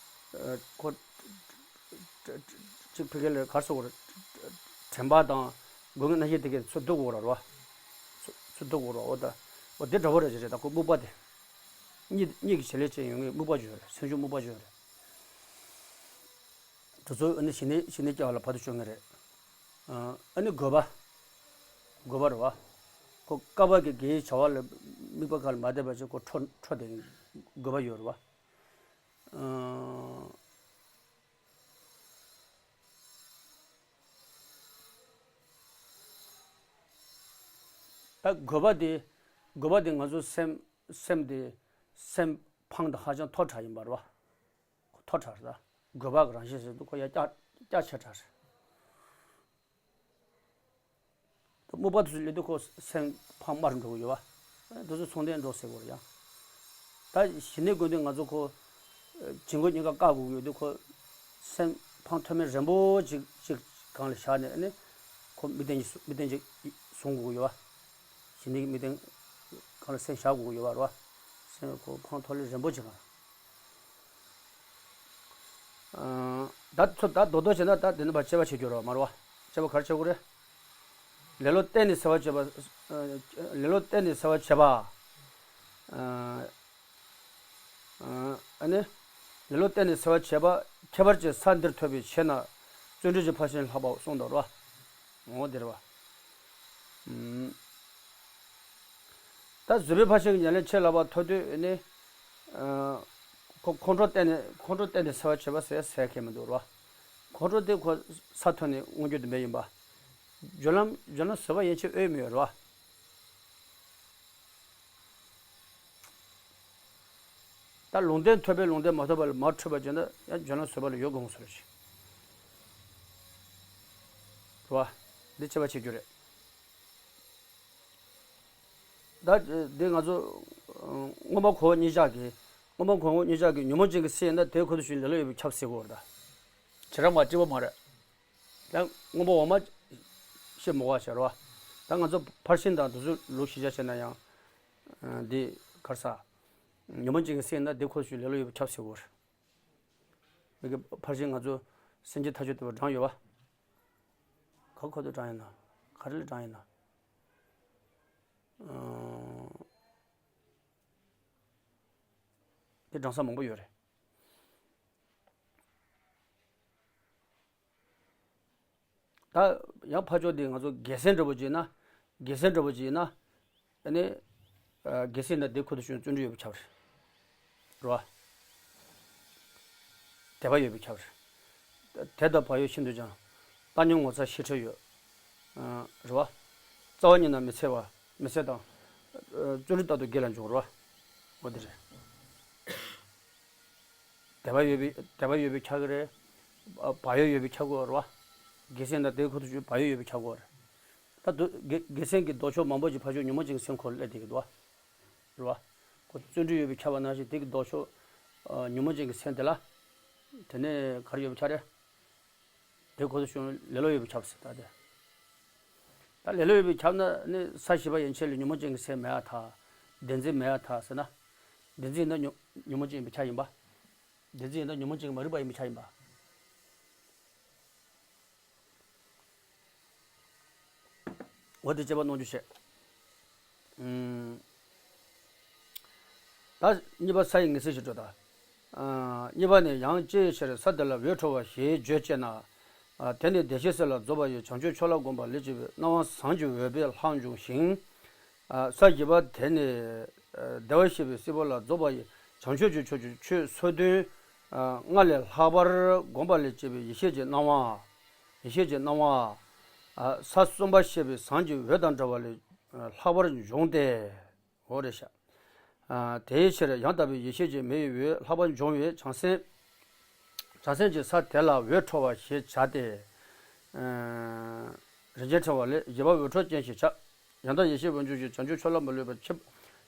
ཁོ་ཅིག་ཕ་གི་ལ་ག་རེ་ཟེར་དགོས་རེད། དྲན་པ་དང་སྒོ་ལྔའི་རྣམ་ཤེས་དེ་ག་ཚུར་ལྡོག་དགོས་རེད་བ། ཚུར་ཚུར་ལྡོག་དགོས་རེད་བ། ད་འོ་དེ་འདྲ་པོ་རེད་ཅེས་རེད། ད་ཁོ་རྨུགས་པ་དེ། གཉིད་གཉིད་ཀྱི་བྱེད་ལས་ཅན་ཡོང་ངེས་རྨུགས་པ་ཅིག་ཡོད་རེད། སེམས་ཤུགས་རྨུགས་པ་ཅིག་ཡོད་རེད། དེ་ཚོ་ཨ་ནི་ཞི་གནས་ཞི་གནས་སྐྱེ་བ་ལ་བར་དུ་གཅོད་ངེས་རེད། ཨ་ནི་རྒོད་པ། རྒོད་པ་རེད་བ། ཁོ་བསྐལ་པ་གི་དགེ་བའི་བྱ་བ་ལ་དམིགས་པ་གང་ལ་མ་བསྡད་པ་ཅིག་ཁོ་འཕྲོ་འཕྲོ་དེ་རྒོད་པ་ཡོད་རེད་བ། ཨ། ད་རྒོད་པ་དེ་རྒོད་པ་དེ་ང་ཚོ་སེམས་སེམས་དེ་སེམས་ཕངས་དང་ཧ་ཅང་མཐོ་དྲགས་ཡིན་པ་རེད་བ། མཐོ་དྲགས་རེད་ད། རྒོད་པ་གི་རང་བཞིན་ཟེར་དུས་ཁོ་ཡ་ཀྱག་ཀྱག་ཆེ་དྲགས་རེད། རྨུགས་པ་དེ་ཚོ་སླེབས་དུས་ཁོ་སེམས་ཕངས་དམའ་རུ་འགྲོ་གི་ཡོད་བ། དེ་ཚོ་ཚོང་ལྡན་འགྲོ་ཟེར་དགོས་རེད་ཡ། ད་ཞི་གནས་དགོས་དུས་ང་ཚོ་ཁོ་བྱིང་རྒོད་གཉིས་ཀ་བཀག་དགོས་ཀྱི་ཡོད་དུས་ཁོ་སེམས་ཕངས་མཐོ་དམན་རན་པོ་ཅིག་ཅིག་སྒང་ལ་བཞག་ནས་ཨ་ནི་ཁོ་མིག་ལྡན་གྱི་མིག་ལྡན་ཅིག་བཟུང་དགོས་ཀྱི་ཡོད་བ། ཞི་གནས་ཀྱི་མིག་ལྡན་སྒང་ལ་སེམས་བཞག་དགོས་ཀྱི་ཡོད་བ་རེད་བ། སེམས་ཁོ་ཕངས་མཐོ་ལས་རན་པོ་ཅིག་གང་། ཨ། ད་ཚོ་ད་རྡོག་རྡོག་བྱས་ན་ད་དེ་ནི་ཕར་དཔྱད་པ་བྱེད་རྒྱུ་རེད་མ་རེད་བ། དཔྱད་པ་ག་རེ་བྱེད་དགོས་རེད། ལེ་ལོ་གཏན་ནས་སེལ་བར་བྱེད་པ། ཨ། ལེ་ལོ་གཏན་ནས་སེལ་བར་བྱེད་པ། ཨ། ཨ་ནི། ལེ་ལོ་གཏན་ནས་སེལ་བར་བྱེད་པ་ཁྱད་པར་ཅན་ས་འདིར་ཐོབ་པའི་ཕྱིར་ན་བརྩོན་འགྲུས་ཀྱི་ཕར་ཕྱིན་ལྷག་པའོ་གསུངས་འདུག་རེད་བ། འོ་དེ་རེད་བ། ཨུམ། ད་བཟོད་པའི་ཕར་ཕྱིན་གྱི་ཉམས་ལེན་ཆེས་ལྷག་པ་ཐོབ་དུས་ནི། ཨ། ཁོ་ཁོང་ཁྲོ་གཏན་ནས་ཁོང་ཁྲོ་གཏན་ནས་སེལ་བར་བྱེད་པ་ཟེར་ཟེར་མཁན་མི་འདུག་རེད་བ། ཁོང་ཁྲོ་དེ་ཁོ་ས་ཐོན་ནས་མངོན་གྱུར་དུ་མེད་ཡིན་པ། སྦྱོར་ལམ་སྦྱོར་ལམ་བཟོད་པ་ཡན་ཆད་དབྱེ་མི་ཡོད་རེད་བ། ད་ལུང་བསྟན་ཐོབ་པའི་ལུང་བསྟན་མ་ཐོབ་པ་ལ་མར་འཁྲུལ་པ་བྱས་ན་ཡང་སྦྱོར་ལམ་བཟོད་པ་ལ་ཡོད་དགོངས་སོ་རེད། རེད་བ། འདི་དཔྱད་པ་བྱེད་རྒྱུ་རེད། ད་འདི་ང་ཚོ་མངོན་པ་གོ་འོག་གཉིས་ཆར་གྱི་མངོན་པ་གོ་འོག་གཉིས་ཆར་གྱི་ཉོན་མོངས་ཅན་གྱི་སེམས་ཡིན་ན་དེ་ཁོ་ཐག་ཆོད་ལེ་ལོ་ཡོད་པས་ཁྱབ་ཟེར་གོ་རེད་ད། བྱེ་བྲག་མ་སྤྲད་པ་མ་རེད། ཡང་མངོན་པ་འོག་མ་ཞེས་མ་གོ་བ་བྱ་རོགས། ད་ང་ཚོ་ཕར་ཕྱིན་དང་དེ་ཚོ་ལུགས་ཤེས་བྱ་བྱས་ན་ཡང་། འདི་གར་ས། ཉོན་མོངས་ཅན་གྱི་སེམས་ཡིན་ན་དེ་ཁོ་ཐག་ཆོད་ལེ་ལོ་ཡོད་པས་ཁྱབ་ཟེར་གོ་རེད། མི་གི་ཕར་ཕྱིན་ང་ཚོ་སེམས་ཅན་ཐག་ཆོད་དེ་བ་བགྲང་ཡོད་བ། ག་ཁོ་ཐག་བགྲང་ཡིན་ན། ག་རེ་ལ་བགྲང་ཡིན་ན། དེ་བགྲང་ས་མང་པོ་ཡོད་རེད། ད་ཡང་ཕར་ཕྱོགས་དེ་ང་ཚོ་དགེ་སེམས་འདྲ་པོ་ཅིག་ཡིན་ན། དགེ་སེམས་འདྲ་པོ་ཅིག་ཡིན་ན། ཨ་ནི། དགེ་སེམས་ན་དེ་ཁོ་ཐག་ཆོད་བརྩོན་འགྲུས་ཡོད་པས་ཁྱབ་རེད། རེད་བ། དད་པ་ཡོད་པས་ཁྱབ་རེད། དད་དང་བག་ཡོད་ཤིན་ཏུ་སྦྱངས། བཏང་སྙོམས་ངོ་ཚ་ཤེས་ཁྲེལ་ཡོད། རེད་བ། རྩ་བ་ཉིད་ན་མི་འཚེ་བ། མི་འཚེ་དང་། བརྩོན་འགྲུས་རྟག་ཏུ་དགེ་ལ་འཇུག་རེད་བ། འོ་དེ་རེད། དད་པ་ཡོད་པའི་དད་པ་ཡོད་པའི་ཁྱབ་ཀྱི་རེད། བག་ཡོད་ཡོད་པའི་ཁྱབ་ཀྱི་རེད་བ། དགེ་སེམས་དང་དེའི་ཁོ་ཐག་ཆོད་བག་ཡོད་ཡོད་པའི་ཁྱབ་ཀྱི་རེད། ད་དུ་དགེ་དགེ་སེམས་ཀྱི་ལྡོག་ཕྱོགས་མང་པོ་ཅིག་ཕར་ཕྱོགས་ཉོན་མོངས་ཅན་གྱི་སེམས་ཁོ་ལ་སླེབས་བསྡད་ཀྱི་འདུག་བ། རེད་བ། ཁོ་བརྩོན་འགྲུས་ཡོད་པའི་ཁྱབ་པ་ནང་བཞིན་དེ་གི་ལྡོག་ཕྱོགས། ཉོན་མོངས་ཅན་གྱི་སེམས་དེ་ལ། དེ་ནས་ག་རེ་ཡོད་པའི་ཁྱབ་རེད། དེ་ཁོ་ཐག་ཆོད་ལེ་ལོ་ཡོད་པའི་ཁྱབ་ཟེར་ད་དེ། ད་ལེ་ལོ་ཡོད་པའི་ཁྱབ་ན་ནི་ས་བཞི་པ་ཡན་ཆད་ལ་ཉོན་མོངས་ཅན་གྱི་སེམས་མེད་ཡ་ཐལ། བདེན་འཛིན་མེད་ཡ་ཐལ་ཟེར་ན། བདེན་འཛིན་ཡིན་ན་ཉོན་ཉོན་མོངས་ཅན་ཡིན་པའི་ཁྱབ་ཡིན་པ། བདེན་འཛིན་ཡིན་ན་ཉོན་མོངས་ཅན་གྱི་མ་རིག་པ་ཡིན་པའི་ཁྱབ་ཡིན་པ། འོ་དེ་དཔྱད་པ་གནང་རྒྱུ་བྱས། ཨུམ། ད་གཉིས་པ་ས་ཡི་ངེས་ཚིག་ཞིག་འགྲོ་ད། ཨ། གཉིས་པ་ནི་ཡང་ཅིའི་ཕྱིར་ས་འདི་ལ་འོད་འཕྲོ་བ་ཞེས་བརྗོད་ཅེ་ན། ཨ། དེ་ནི་བདེ་གཤེགས་སྲས་ལ་རྫོགས་པ་ཡི་བྱང་ཆུབ་མཆོག་ལ་དགོངས་པ་ལས་སྐྱེས་པའི་སྣང་བ་ཟངས་ཀྱི་འོད་དཔག་ལྷག་འབྱུང་ཞིང་། ས་བཞི་པ་དེ་ནི་བདེ་བར་གཤེགས་པའི་སྲིད་པ་ལ་རྫོགས་པ་ཡི་བྱང་ཆུབ་ཀྱི་ཕྱོགས་ཀྱི་ཆོས་སོ་བདུན་ལྔ་ལས་ལྷག་པར་བསྒོམ་པ་ལས་སྐྱེས་པའི་ཡེ་ཤེས་ཀྱི་སྣང་བ། ཡེ་ཤེས་ཀྱི་སྣང་བ། ས་གསུམ་པ་བཤད་པའི་ཟངས་ཀྱི་འོད་དང་འདྲ་བ་ལས་ལྷག་པར་འབྱུང་སྟེ། འོ་རེད་ཤག་དེའི་ཕྱིར་ཡང་དག་པའི་ཡེ་ཤེས་ཀྱི་མེ་ཡི་འོད་ལྷག་པར་འབྱུང་བས་བྱང་སེམས། བྱང་སེམས་ཀྱི་ས་དེ་ལ་འོད་འཕྲོ་བ་ཞེས་བྱ་སྟེ། རིན་ཆེན་ཕྲེང་བ་ལས་བཞི་པ་འོད་འཕྲོ་ཅན་ཞེས་བྱ། ཡང་དག་ཡེ་ཤེས་འོད་འབྱུང་ཞིང་བྱང་ཆུབ་མཆོག་ལ་མི་སླུ་བར་ཁྱབ།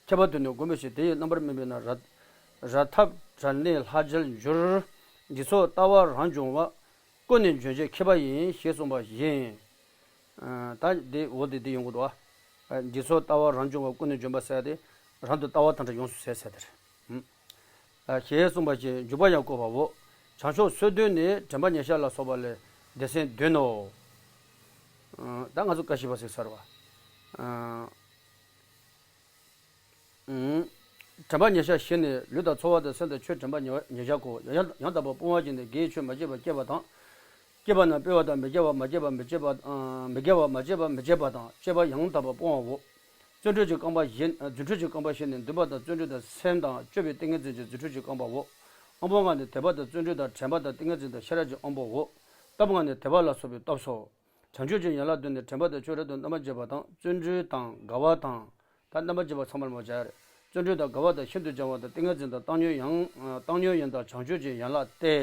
ཁྱབ་པ་དུ་ནི་བསྒོམ་པའི་ཕྱིར་དེ་ཡི་རྣམ་པར་སྨིན་པས་ན་ར། ར་ཐབས་བྲལ་ནས་ལྷར་བརྗེར་འགྱུར། འདི་ཚོ་ལྟ་བ་རང་བྱུང་བ། ཀུན་ནས་འབྱུང་བྱེད་ཁྱད་པར་ཡིན་ཞེས་གསུངས་པ་བཞིན། ད་འདི་འོ་འདི་འདི་ཡོང་གི་འདུག་ཨ། འདི་ཚོ་ལྟ་བ་རང་བྱུང་བ་ཀུན་ནས་འབྱུང་བ་ཟེར་ཏེ། རང་དུ་ལྟ་བ་དང་བྲལ་ཡོངས་སུ་ཟད་ཟེར་དེ་རེད། ཞེས་གསུངས་པ་བཞིན་འཇུག་པ་ཡང་བཀོད་པའོ། བྱང་ཕྱོགས་སོ་བདུན་ནི་དྲན་པ་ཉེར་བཞག་ལ་སོགས་པ་ལས་སྡེ་ཚན་བདུན་ནོ། ད་ང་ཚོ་བཀའ་བཞི་པ་ཟེར་ཚར་བ། དྲན་པ་ཉེར་བཞག་བཞི་ནི་ལུས་དང་ཚོར་བ་དང་སེམས་དང་ཆོས་དྲན་པ་ཉེར་ཉེར་བཞག་གོ། ཡང་ཡང་དག་པར་སྤོང་བ་བཞི་ནི་དགེ་བའི་ཆོས་མ་སྐྱེས་པ་སྐྱེས་པ་དང་། སྐྱེས་པ་རྣམས་སྤེལ་བ་དང་མི་དགེ་བ་མ་སྐྱེས་པ་མི་སྐྱེས་པ། མི་དགེ་བ་མ་སྐྱེས་པ་མི་སྐྱེས་པ་དང་བཅས་པ་ཡང་དག་པར་སྤོང་བའོ། བརྩོན་འགྲུས་ཀྱི་རྐང་པ་བཞི། རྫུ་འཕྲུལ་གྱི་རྐང་པ་བཞི་ནི་འདུན་པ་དང་བརྩོན་འགྲུས་དང་སེམས་དང་སྤྱོད་པའི་ཏིང་ངེ་འཛིན་གྱི་རྫུ་འཕྲུལ་གྱི་རྐང་པའོ། དབང་པོ་ལྔ་ནི་དད་པ་དང་བརྩོན་འགྲུས་དང་དྲན་པ་དང་ཏིང་ངེ་འཛིན་དང་ཤེས་རབ་ཀྱི་དབང་པོའོ། སྟོབས་ལྔ་ནི་དད་པ་ལ་སོགས་པའི་སྟོབས་སོ། བྱང་ཆུབ་ཀྱི་ཡན་ལག་བདུན་ནི་དྲན་པ་དང་ཆོས་རབ་ཏུ་རྣམ་པར་འབྱེད་པ་དང་བརྩོན་འགྲུས་དང་དགའ་བ་དང་། ད་རྣམ་པར་འབྱེད་པ་ཚང་མར་མ་སྦྱར། བརྩོན་འགྲུས་དང་དགའ་བ་དང་ཤིན་ཏུ་སྦྱང་བ་དང་ཏིང་ངེ་འཛིན་དང་བཏང་སྙོམས་ཡང་བཏང་སྙོམས་ཡིན་དང་བྱང་ཆུབ་ཀྱི་ཡན་ལག་སྟེ།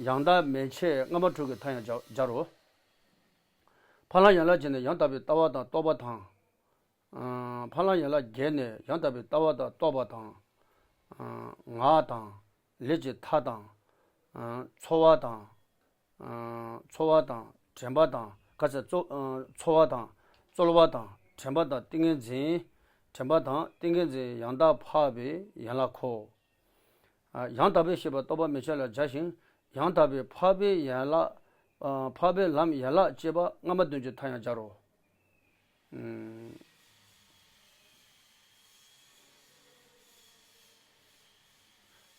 ཡང་དག་མན་ཆད་སྔ་མ་དྲུག་གི་མཐའ་ཡང་སྦྱར་སྦྱར་རོ། ཕ་ལྷ་ཡན་ལག་བརྒྱད་ནི་ཡང་དག་པའི་ལྟ་བ་དང་རྟོགས་པ་དང་། ཕ་ལྷ་ཡན་ལག་བརྒྱད་ནི་ཡང་དག་པའི་ལྟ་བ་དང་རྟོགས་པ་དང་། ངག་དང་། ལས་ཀྱི་མཐའ་དང་། ཚོར་བ་དང་། ཚོར་བ་དང་དྲན་པ་དང་ག་ཚད་ཚོ་ཚོར་བ་དང་རྩོལ་བ་དང་དྲན་པ་དང་ཏིང་ངེ་འཛིན། དྲན་པ་དང་ཏིང་ངེ་འཛིན་ཡང་དག་འཕགས་པའི་ཡན་ལག་གོ། ཡང་དག་པའི་ཤེས་པ་རྟོགས་པ་མན་ཆད་ལ་སྦྱར་ཞིང་ཡང་དག་པའི་འཕགས་པའི་ཡན་ལག་འཕགས་པའི་ལམ་ཡན་ལག་ཅེས་པ་སྔ་མ་བདུན་གྱི་མཐའ་ཡང་སྦྱར་རོ།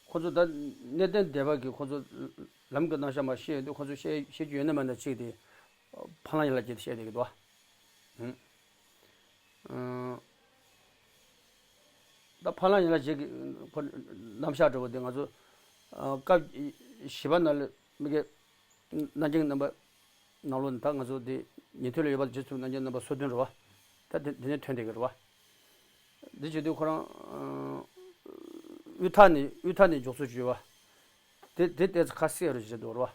ཁོ་ཚོ་ད་གནས་བརྟན་སྡེ་པ་གིས་ཁོ་ཚོ་ལམ་གྱི་རྣམ་གཞག་མ་བཤད་ཡོད་དུས་ཁོ་ཚོ་བཤད་བཤད་རྒྱུ་ཡོད་ན་མེད་ན་གཅིག་དེ་ཕ་ལྷ་ཡན་ལག་བརྒྱད་དེ་བཤད་བསྡད་ཀྱི་འདུག་ཨ། ད་ཕ་ལྷ་ཡན་ལག་བརྒྱད་ཀྱི་ཁོ་རྣམ་གཞག་འདྲ་བོ་དེ་ང་ཚོ་སྐབས་བཞི་པ་ནང་ལ་མི་གའི་རྣམ་རྒྱལ་རྣམ་པ། ནང་ལོགས་ནས་ད་ང་ཚོ་འདི་ཉན་ཐོས་ལ་ཡོད་པ་རྗེས་སུ་རྣམ་རྒྱལ་རྣམ་པ་སོ་བདུན་རེད་བ། ད་དེ་འདི་ནས་ཐོན་བསྡད་ཀྱི་རེད་བ། འདི་བྱེད་དུས་ཁོ་རང་དབུས་མཐའ་ནས་དབུས་མཐའ་ནས་འཇོག་ཚུལ་བྱོས་བ། དེ་དེ་ལྟས་ཚེ་ཁ་གསལ་རུ་བྱེད་འདུག་རེད་བ།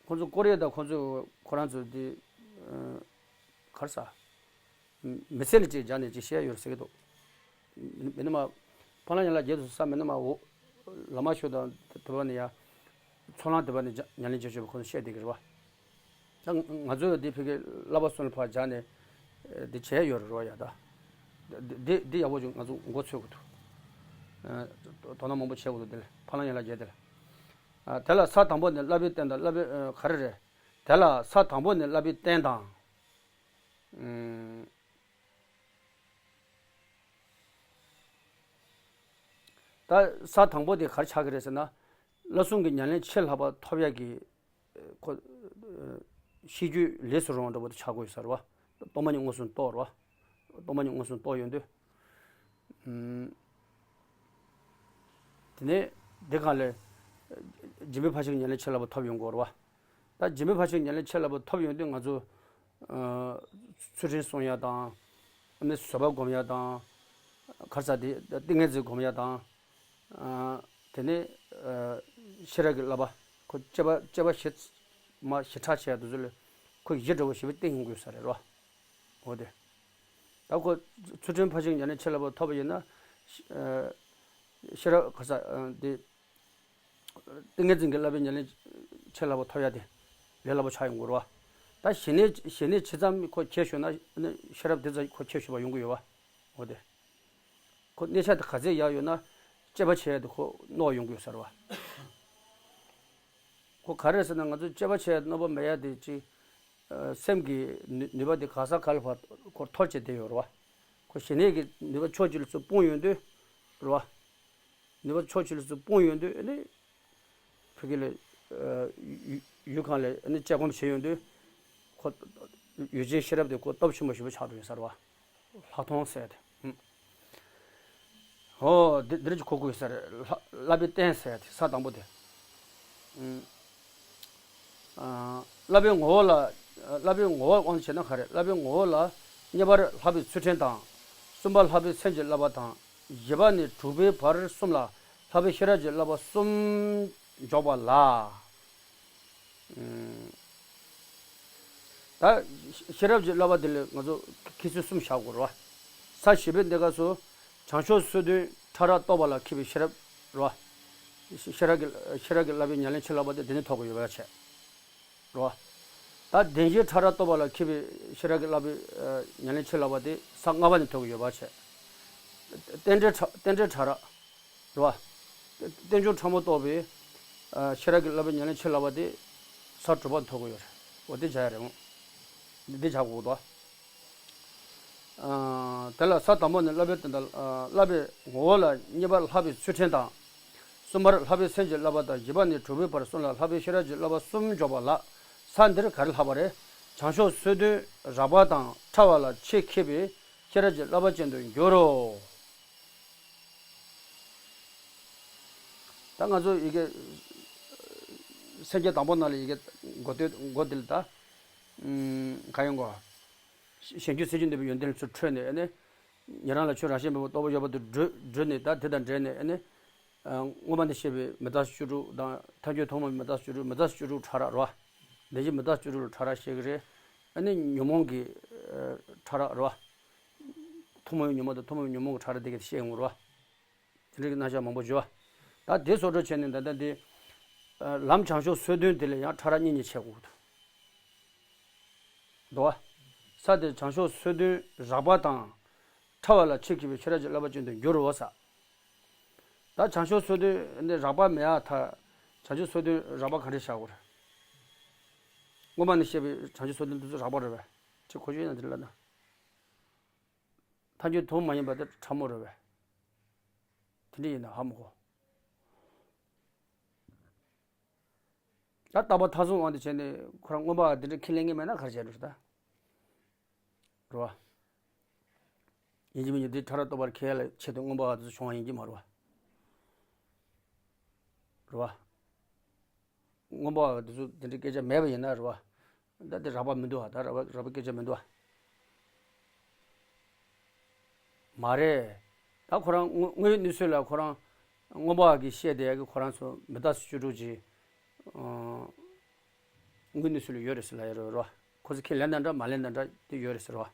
ཁོ་ཚོ་ཀོ་རི་ཡ་དང་ཁོ་ཚོ་ཁོ་རང་ཚོ་འདི་གར་ས། མི་ཚེ་ལ་ཅིག་སྦྱར་ནས་ཅིག་བཤད་ཡོད་ཟེར་གི་འདུག་མི་ནི་མ། ཕ་ལ་ཡ་ལ་རྒྱལ་དུ་ས་མི་ནི་མ་འོ། ལ་མ་ཤོད་དང་དེ་བ་ནི་ཡ། ཚོ་ལང་དེ་བ་ནི་ཉ་ལེན་བྱེད་ཆོག་པ་ཁོ་ཚོ་བཤད་བསྡད་ཀྱི་རེད་བ། ད་ང་ཚོས་འདི་ཕ་གི་བསླབ་པ་གསུམ་ལ་ཕར་སྦྱར་ནས་འདི་བྱས་ཡོད་རེད་བ་ཡ་ད། འདི་འདི་ཡག་པོ་ཅིག་ང་ཚོ་མགོ་ཚོད་དགོས་འདུག་དོ་སྣང་མང་པོ་བྱེད་དགོས་འདུག་དེ་ལ་ཕ་ལ་ཡ་ལ་རྒྱལ་དེ་ལ། དེ་ལ་ས་དང་པོ་ནི་བསླབ་པའི་རྟེན་དང་བསླབ་པའི་ག་རེ་རེད། དེ་ལ་ས་དང་པོ་ནི་བསླབ་པའི་རྟེན་དང་། ད་ས་དང་པོ་དེ་ག་རེ་ཆགས་ཀྱི་རེད་ཟེར་ན། བསླབ་གསུམ་གྱི་ཉམས་ལེན་ཆེས་ལྷག་པ་ཐོབ་ཡག་གི་ཁོ། ཤེས་རྒྱུད་ལས་སུ་རུང་བ་འདྲ་པོ་དེ་ཆགས་དགོས་ཡོད་ས་རེད་བ། སྟོང་པ་ཉིད་མངོན་སུམ་རྟོགས་རེད་བ། སྟོང་པ་ཉིད་མངོན་སུམ་རྟོགས་ཡོང་དུས། དེ་ནས་འདི་གང་ལས། སྦྱིན་པའི་ཕར་ཕྱིན་ཉམས་ལེན་ཆེས་ལྷག་པ་ཐོབ་ཡོང་དགོས་རེད་བ། ད་སྦྱིན་པའི་ཕར་ཕྱིན་ཉམས་ལེན་ཆེས་ལྷག་པ་ཐོབ་ཡོང་དུས་ང་ཚོ། ཚུལ་ཁྲིམས་སྲུང་ཡ་དང་། ཨ་ནི་བཟོད་པ་སྒོམ་ཡ་དང་། ག་རེ་ཟེར་དེ་ཏིང་ངེ་འཛིན་སྒོམ་ཡ་དང་། དེ་ནས་ཤེས་རབ་ཀྱི་བསླབ་པ་ཁོ་སྤྱད་པ་སྤྱད་པ་ཞེ་མ་ཞེ་དྲག་བྱས་དུས་ཚོད་ལ་ཁོ་གཞི་འདྲ་བོ་ཞེ་པོ་བསྟེན་ཡོང་དགོས་ས་རེད་རོ། འོ་དེ། ད་ཁོ་ཚུལ་ཁྲིམས་ཕར་ཕྱིན་ཉམས་ལེན་ཆེས་ལྷག་པ་ཐོབ་པ་ཡིན་ན། ཤེས་རབ་ག་རེ་ཟེར་དེ། ཏིང་ངེ་འཛིན་གྱི་བསླབ་པའི་ཉམས་ལེན་ཆེས་ལྷག་པ་ཐོབ་ཡ་དེ་ལས་སླ་པོ་ཆགས་ཡོང་གི་རེད་བ། ད་ཞི་གནས་ཞི་གནས་ཇི་ཙམ་ཁོ་ཁྱད་ཞུགས་ན་ཤེས་རབ་དེ་ཙམ་ཁོ་ཁྱད་ཞུགས་པ་ཡོང་གི་ཡོད་བ། འོ་དེ། ཁོ་གནས་ཆ་དེ་ག་ཚད་ཡག་ཡོད་ན་སྤྱད་པ་བྱས་ཡ་དེ་ཁོ་རྣོ་བ་ཡོང་གི་ཡོད་ས་རེད་བ། ཁོ་ག་རེ་ཟེར་ན་ང་ཚོ་སྤྱད་པ་བྱས་ཡ་རྣོ་བ་མེད་ཡ་དེ་ཅིག་སེམས་ཀྱི་ནུས་ནུས་པ་དེ་ག་ས་ག་ལ་བར་ཁོ་འཐོར་བྱས་བསྡད་ཡོད་རེད་བ། ཁོ་ཞི་གནས་ཀྱི་ནུས་པ་ཕྱོགས་གཅིག་ལ་ཚུར་སྤུངས་ཡོང་དུས་རེད་བ། ནུས་པ་ཕྱོགས་གཅིག་ལ་ཚུར་སྤུངས་ཡོང་དུས་ཨ་ནི། ཕ་གི་ལ། ཡུལ་གང་ལ་ཨ་ནི་དཔྱད་སྒོམ་བྱེད་ཡོང་དུས། ཁོ་ཡུལ་ཅན་ཤེས་རབ་དེ་ཁོ་སྟོབས་ཆེན་པོ་ཞེ་པོ་ཆགས་འགྲོ་ཡོད་ས་རེད་བ། ལྷག་མཐོང་ཟེར་དེ། ཧུམ། ཨོ་འདི་འདིར་གྱི་གོ་དགོས་ས་རེད། ལྷ་བསླབ་པའི་རྟེན་ཟེར་དེ་ས་དང་པོ་དེ། ཨུམ། ཨ། བསླབ་པའི་ངོ་བོ་ལ། བསླབ་པའི་ངོ་བོ་དབང་དུ་བྱས་ན་ག་རེ། བསླབ་པའི་ངོ་བོ་ལ་གཉིས་པར་ལྷག་པའི་ཚུལ་ཁྲིམས་དང་། གསུམ་པ་ལྷག་པའི་སེམས་ཀྱི་བསླབ་པ་དང་། བཞི་པ་ནས་དྲུག་པའི་བར་གསུམ་ལ་ལྷག་པའི་ཤེས་རབ་ཀྱི་བསླབ་པ་གསུམ་འཇོག་པ་ལ། ཨུམ། ད་ཤེས་རབ་ཀྱི་བསླབ་པ་འདི་ལ་ང་ཚོ་ཁྱད་ཆོས་གསུམ་བཞག་དགོས་རེད་བ། ས་བཞི་པའི་གནས་སྐབས་སུ་བྱང་ཆུབ་སོ་བདུན་ཕྲ་རགས་རྟོགས་པ་ལ་མཁས་པའི་ཤེས་རབ་རེད་བ། ཤེས་རབ་ཀྱི་ཤེས་རབ་ཀྱི་བསླབ་པའི་ཉམས་ལེན་ཆེ་ལབ་པ་དེ་འདི་ནས་ཐོབ་ཀྱི་ཡོད་པ་བྱས། རེད་བ། ད་བདེན་བཞིའི་ཕྲ་རགས་རྟོགས་པ་ལ་མཁས་པའི་ཤེས་རབ་ཀྱི་བསླབ་པའི་ཉམས་ལེན་ཆེ་ལབ་པ་དེ་ས་ལྔ་པ་ནས་ཐོབ་ཀྱི་ཡོད་པ་བྱས། རྟེན་འབྲེལ་ཕྲ་རྟེན་འབྲེལ་ཕྲ་རགས། རེད་བ། རྟེན་འབྱུང་ཕྲ་མོ་རྟོགས་པའི་ཨ་ཤེས་རབ་ཀྱི་བསླབ་པའི་ཉམས་ལེན་ཆེ་ལབ་པ་དེ་ས་དྲུག་པ་ཐོབ་ཀྱི་ཡོད་རེད། འོ་དེ་བྱ་ཡ་རེད་འོང་། འདི་བྱ་དགོས་འདུག་ཨ་དེ་ལ་ས་དང་པོ་ནི་བསླབ་པའི་དོན་དང་ཨ་བསླབ་པའི་ངོ་བོ་ལ་གཉིས་པར་ལྷག་པའི་ཚུལ་ཁྲིམས་དང་། གསུམ་པར་ལྷག་པའི་སེམས་ཀྱི་བསླབ་པ་དང་བཞི་པ་ནས་དྲུག་པའི་བར་གསུམ་ལ་ལྷག་པའི་ཤེས་རབ་ཀྱི་བསླབ་པ་གསུམ་འཇོག་པ་ལ། ས་འདིར་ག་རེ་ལྷག་པ་རེད། བྱང་ཆུབ་སོ་བདུན་རགས་པ་དང་ཕྲ་བ་ལ་ཆེས་མཁས་པའི་ཤེས་རབ་ཀྱི་བསླབ་པ་ཅན་དུ་འགྱུར་རོ། ད་ང་ཚོ་ཡི་གེ་སེམས་བསྐྱེད་དང་པོ་ནང་ལ་ཡི་གེ་འགོ་སྟོད་འགོ་འདི་ལ་ད་ག་ཡོང་གོ། གཞན་རྒྱུད་སེམས་བསྐྱེད་འདུན་པའི་ཡོན་ཏན་ཚུར་འཕྲོས་ནས་ཨ་ནི། ཉན་རང་ལ་ཆོས་རང་བཞིན་མེད་པའི་རྟོགས་པ་ཡོད་པ་དེ་བགྲོད་བགྲོད་ནས་ད་དེ་དང་འབྲེལ་ནས་ཨ་ནི། མངོན་པ་ནས་བཤད་པའི་མི་རྟག་སོགས་བཅུ་དྲུག་དང་ཐལ་འགྱུར་ཐོག་མ་མི་རྟག་སོགས་བཅུ་དྲུག་མི་རྟག་སོགས་བཅུ་དྲུག་ཕྲ་རགས་རེད་བ། བདེན་བཞི་མི་རྟག་སོགས་བཅུ་དྲུག་ལ་ཕྲ་རགས་བཤད་ཀྱི་རེད། ཨ་ནི་ཉོན་མོངས་ཀྱི་ཕྲ་རགས་རེད་བ། ཐུན་མོང་བའི་ཉོན་མོངས་དང་ཐུན་མོང་བའི་ཉོན་མོངས་ཀྱི་ཕྲ་རགས་དེ་གས་བཤད་ཡོང་གི་རེད་བ། དེ་འདྲའི་རྣམ་གཞག་མང་པོ་བརྗོད་པ། ད་དེ་བཟོ་འདྲ་བྱས་ནས་ད་ལྟ་འདི། ལམ་བྱང་ཕྱོགས་སོ་བདུན་དེ་ལ་ཡང་ཕྲ་རགས་གཉིས་གཉིས་ཕྱེ་དགོས་འདུག་འདུག་བ། ས་དེ་བྱང་ཕྱོགས་སོ་བདུན་རགས་པ་དང་། ཕྲ་བ་ལ་ཆེས་མཁས་པའི་ཤེས་རབ་ཀྱི་བསླབ་པ་ཅན་དུ་འགྱུར་རོ་ས། ད་བྱང་ཕྱོགས་སོ་བདུན་ནི་རགས་པ་མེད་ཨ་ཐ། བྱང་ཕྱོགས་སོ་བདུན་རགས་པ་ག་འདྲས་བཞག་དགོས་རེད། སྔོན་མ་ནས་བཤད་པའི་བྱང་ཕྱོགས་སོ་བདུན་དེ་ཚོ་རགས་པ་རེད་བས། ཁྱེད་གོ་ཆོད་ཡིན་ན་འདི་ལ་ན། ཐལ་འགྱུར་ཐུན་མོང་མ་ཡིན་པ་དེ་ཕྲ་མོ་རེད་བས། དེ་འདྲ་ཡིན་ན་ཧ་མ་གོ། ད་རྟག་པ་མཐའ་བཟུང་དབང་དུ་བྱས་ནས་ཁོ་རང་མངོན་པ་དེ་འདྲ་ཁས་ལེན་མཁན་མེད་ན་ག་རེ་བྱས་འགྲོ་ད། རེད་བ། ཡིན་གཅིག་མིན་གཅིག་དེ་ཕྲ་རགས་རྟོགས་པར་ཁས་ལེན་ཆེད་དུ་མངོན་པ་དེ་ཚོ་བྱུང་བ་ཡིན་གྱི་མ་རེད་བ། རེད་བ། མངོན་པ་དེ་ཚོ་དེ་འདྲའི་སྐད་ཆ་མེད་པ་ཡིན་ན་རེད་བ། ད་དེ་རགས་པ་མི་འདུག་བ། ད་རགས་པ་རགས་པའི་སྐད་ཆ་མི་འདུག་བ། མ་རེད། ད་ཁོ་རང་དངོས་དངོས་ཡོད་གནས་ཚུལ་ལ་ཁོ་རང་མངོན་པ་གིས་བཤད་བསྡད་ཡ་གི་ཁོ་རང་ཚོ་མི་རྟག་སོགས་བཅུ་དྲུག་ཅིག་ཨང་། དངོས་གནས་སུ་ལ་ཡོད་རེད་ཟེར་ལ་ཡ་རོ་རོ། ཁོ་ཚོ་ཁས་ལེན་ན་འདྲ་མ་ལེན་ན་འདྲ་དེ་ཡོད་རེད་ཟེར་བ།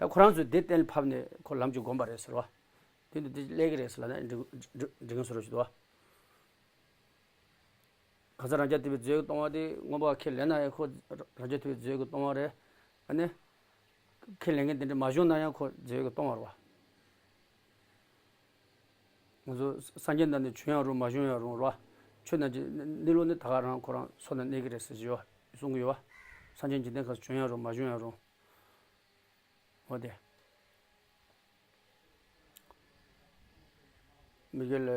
ད་ཁོ་རང་ཚོས་དེ་གཏན་ལ་ཕབ་ནས་ཁོ་ལམ་གྱི་སྒོམ་པ་རེད་ཟེར་བ། དེ་འདི་དེ་སླེབས་ཀྱི་རེད་ཟེར་ལ་ན་འགྲིག་འགྲིག་འགྲིག་ངེས་སུ་རོ་ཞིག་འདུག་བ། གང་ཟག་རང་རྐྱ་ཐུབ་པའི་རྫས་ཀྱིས་སྟོང་བ་དེ་མངོན་པ་ཁས་ལེན་ན་ཡང་ཁོ་རང་རྐྱ་ཐུབ་པའི་རྫས་ཀྱིས་སྟོང་བ་རེད། ཨ་ནི། ཁས་ལེན་མཁན་དེ་འདྲ་མ་བྱུང་ན་ཡང་ཁོ་རྫས་ཀྱིས་སྟོང་བ་རེད་བ། ང་ཚོ་སངས་རྒྱས་ནང་ནས་བྱུང་ཡང་རུང་མ་བྱུང་ཡང་རུང་རོ། ཆོས་རྣམས་ཀྱི་གནས་ལུགས་ནི་ད་ག་རང་ཁོ་རང་ཚོ་ནང་གནས་ཀྱི་རེད་ཟེར་གྱི་ཡོད་གསུང་གི་ཡོད་བ། སངས་རྒྱས་འཇིག་རྟེན་ཁམས་སུ་བྱུང་ཡང་རུང་མ་བྱུང་ཡང་རུང་། འོ་དེ། མི་དགེ་ལས།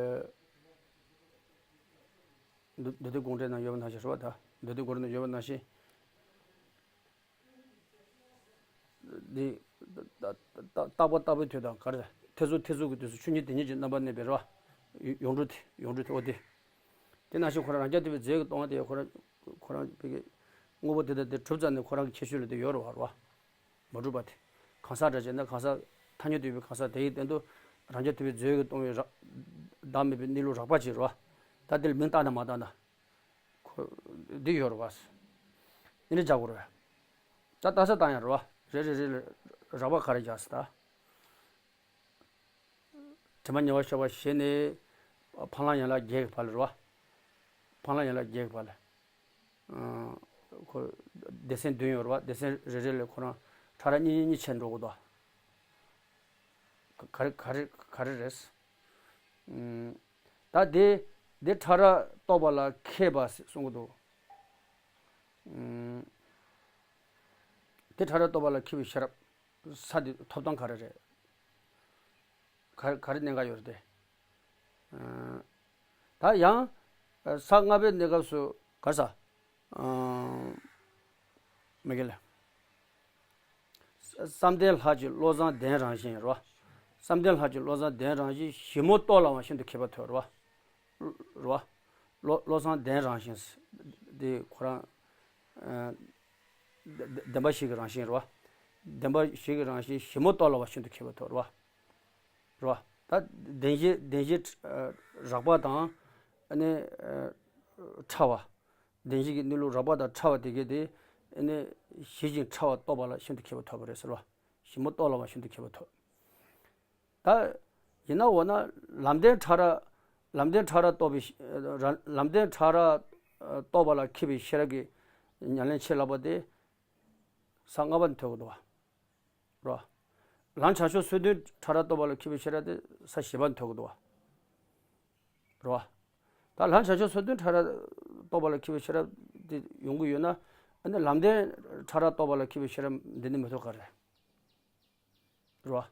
མདོ་མདོ་སྡེ་དགོངས་འགྲེལ་ནང་ཡོད་པ་ནང་བཞིན་རེད་བ་ད། མདོ་སྡེ་དགོངས་འགྲེལ་ནང་ཡོད་པ་ནང་བཞིན། འདི། རྟག་པ་རྟག་པའི་དུས་དང་ག་རེ། ཐེ་ཚོམ་ཐེ་ཚོམ་གྱི་དུས་སུ་ཆོས་ཉིད་དེ་ཉིད་ཀྱི་རྣམ་པར་གནས་པའི་རེད་བ། ཡོངས་གྲུབ་དེ་ཡོངས་གྲུབ་དེ་འོ་དེ། དེ་ནང་བཞིན་ཁོ་རང་རང་རྐྱ་ཐུབ་པའི་རྫས་ཀྱིས་སྟོང་བ་དེ་ཁོ་རང་ཁོ་རང་བི་གི། དངོས་པོ་དེ་དང་དེ་གྲུབ་ཙམ་ནས་ཁོ་རང་གི་ཁྱད་ཆོས་ལ་དེ་ཡོད་རེད་བ་རེད་བ། མ་གྲུབ་པ་དེ། གང་ཟག་འདྲ་བྱས་ན་གང་ཟག་ཐ་སྙད་འདུས་པའི་གང་ཟག་དེ་ཡི་སྟེང་དུ་རང་རྐྱ་ཐུབ་པའི་རྫས་ཀྱིས་སྟོང་བའི་རག་བདག་མེད་པའི་གནས་ལུགས་རགས་པ་ཅིག་རེད་བ། ད་འདིར་མིང་བཏགས་ན་མ་བཏགས་ན། ཁོ། འདི་ཡོད་རེད་བ། འདི་འདྲ་བྱ་དགོས་རེད། ད་ལྟ་ས་བཏང་ཡང་རེད་བ། རེ་རེ་རེ་ལ་རགས་པ་ག་རེ་རྒྱག་ས་ད། དྲི་མ་ཉེ་བར་ཤོར་བ་ཞེས་ནས། ཕ་ལ་ཡན་ལག་བརྒྱད་ཀྱི་བར་ལ་རེད་བ། ཕ་ལ་ཡན་ལག་བརྒྱད་ཀྱི་བར་ལ། ཁོ། སྡེ་ཚན་བདུན་ཡོད་རེད་བ། སྡེ་ཚན་རེ་རེ་ལ་ཁོ་རང་ཕྲ་རགས་གཉིས་གཉིས་གཉིས་ཕྱེ་འགྲོ་དགོས་དོ། ག་རེ་ག་རེ་ག་རེ་རེད། ད་དེ་དེ་ཕྲ་རགས་རྟོགས་པ་ལ་མཁས་པ་གསུང་གི་འདུག་དེ་ཕྲ་རགས་རྟོགས་པ་ལ་མཁས་པའི་ཤེས་རབ། ས་དེ་ཐོབ་ཐང་ག་རེ་རེད། ག་ག་རེ་གནད་འགག་ཡོད་རེད་དེ། ད་ཡང་ས་ལྔ་པའི་གནས་སྐབས་སུ་ག་རེ་ས། མ་གི་ལ། བསམ་གཏན་ལྷ་གཅིག་བློ་བཟང་ལྡན་རང་བཞིན་རེད་བ། བསམ་གཏན་ལྷ་གཅིག་བློ་བཟང་ལྡན་རང་བཞིན་ཞིབ་མོ་རྟོགས་ལ་བ་ཤིན་ཏུ་མཁས་པ་ཐོབ་རེད་བ། རེད་བ། བློ་བློ་བཟང་ལྡན་རང་བཞིན། འདི་ཁོ་རང་། ཨ། བདེན་པ་བཞི་གི་རང་བཞིན་རེད་བ། བདེན་པ་བཞི་གི་རང་བཞིན་ཞིབ་མོ་རྟོགས་ལ་བ་ཤིན་ཏུ་མཁས་པ་ཐོབ་རེད་བ། རེད་བ། ད་བདེན་བཞི་བདེན་བཞི་རགས་པ་དང་། ཨ་ནི། ཕྲ་བ། བདེན་བཞི་གི་གནས་ལུགས་རགས་པ་དང་ཕྲ་བ་དེ་གས་དེ། ཨ་ནི། ཞི་ཞིང་ཕྲ་བ་རྟོགས་པ་ལ་ཤིན་ཏུ་མཁས་པ་ཐོབ་པ་རེད་ཟེར་བ། ཞིབ་མོ་རྟོགས་ལ་བ་ཤིན་ཏུ་མཁས་པ་ཐོབ། ད། ཡིན་ན་འོ་ན། ལམ་བདེན་ཕྲ་རགས། ལམ་བདེན་ཕྲ་རགས་རྟོགས་པའི་ཤེས། ལམ་བདེན་ཕྲ་རགས་རྟོགས་པ་ལ་མཁས་པའི་ཤེས་རབ་ཀྱི་ཉམས་ལེན་ཆེས་ལྷག་པ་དེ། ས་ལྔ་པ་ནས་ཐོན་གྱི་འདུག་བ། རོ། ལམ་བྱང་ཆུབ་སོ་བདུན་ཕྲ་རགས་རྟོགས་པ་ལ་མཁས་པའི་ཤེས་རབ་དེ་ས་བཞི་པ་ནས་ཐོན་གྱི་འདུག་བ། རོ། ད་ལམ་བྱང་ཆུབ་སོ་བདུན་ཕྲ་རགས་རྟོགས་པ་ལ་མཁས་པའི་ཤེས་རབ་དེ་ཡོང་གི་ཡོད་ན། ཨ་ནི་ལམ་བདེན་ཕྲ་རགས་རྟོགས་པ་ལ་མཁས་པའི་ཤེས་རབ་འདི་ནི་མི་ཐུབ་ག་རེད། རོ།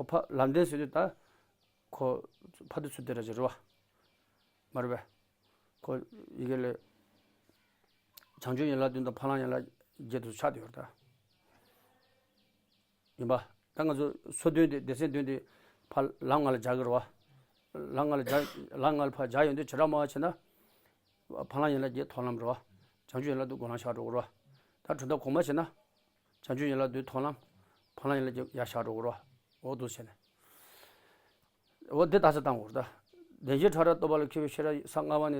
ཁོ་ཕ་ལམ་བདེན་ཟེར་དུས་ད། ཁོ་ཕ་དུ་ཚུལ་དེ་ར་ཅིག་རེད་བ། མ་རེད་པས། ཁོ་ཡི་གེ་ལས། བྱང་ཆུབ་ཡན་ལག་བདུན་དང་ཕ་ལམ་ཡན་ལག་བརྒྱད་དུ་ཆགས་བསྡད་ཡོད་རེད་ད། ཡིན་པ། ད་ང་ཚོ་སོ་བདུན་དེ་སྡེ་ཚན་བདུན་དེ་ཕ་ལམ་ལྔ་ལ་སྦྱར་གི་རེད་བ། ལམ་ལྔ་ལ་སྦྱར། ལམ་ལྔ་ལ་ཕར་སྦྱར་ཡོང་དུས་བྱེ་བྲག་སྨྲ་བ་བྱས་ན། ཕ་ལམ་ཡན་ལག་བརྒྱད་མཐོང་ལམ་རེད་བ། བྱང་ཆུབ་ཡན་ལག་བདུན་སྒོམ་ལམ་ཆགས་འགྲོ་གི་རེད་བ། ད་གྲུབ་མཐའ་གོང་མ་བྱས་ན། བྱང་ཆུབ་ཡན་ལག་བདུན་མཐོང་ལམ། ཕ་ལམ་ཡན་ལག་བརྒྱད་ཡར་ཆགས་འགྲོ་གི་རེད་བ། འོ་འདུག་བྱས་ནས། འོ་འདི་ལྟ་ས་བཏང་དགོས་རེད་ད། བདེན་བཞི་ཕྲ་རགས་རྟོགས་པ་ལ་མཁས་པའི་ཤེས་རབ་ས་ལྔ་པ་ནས་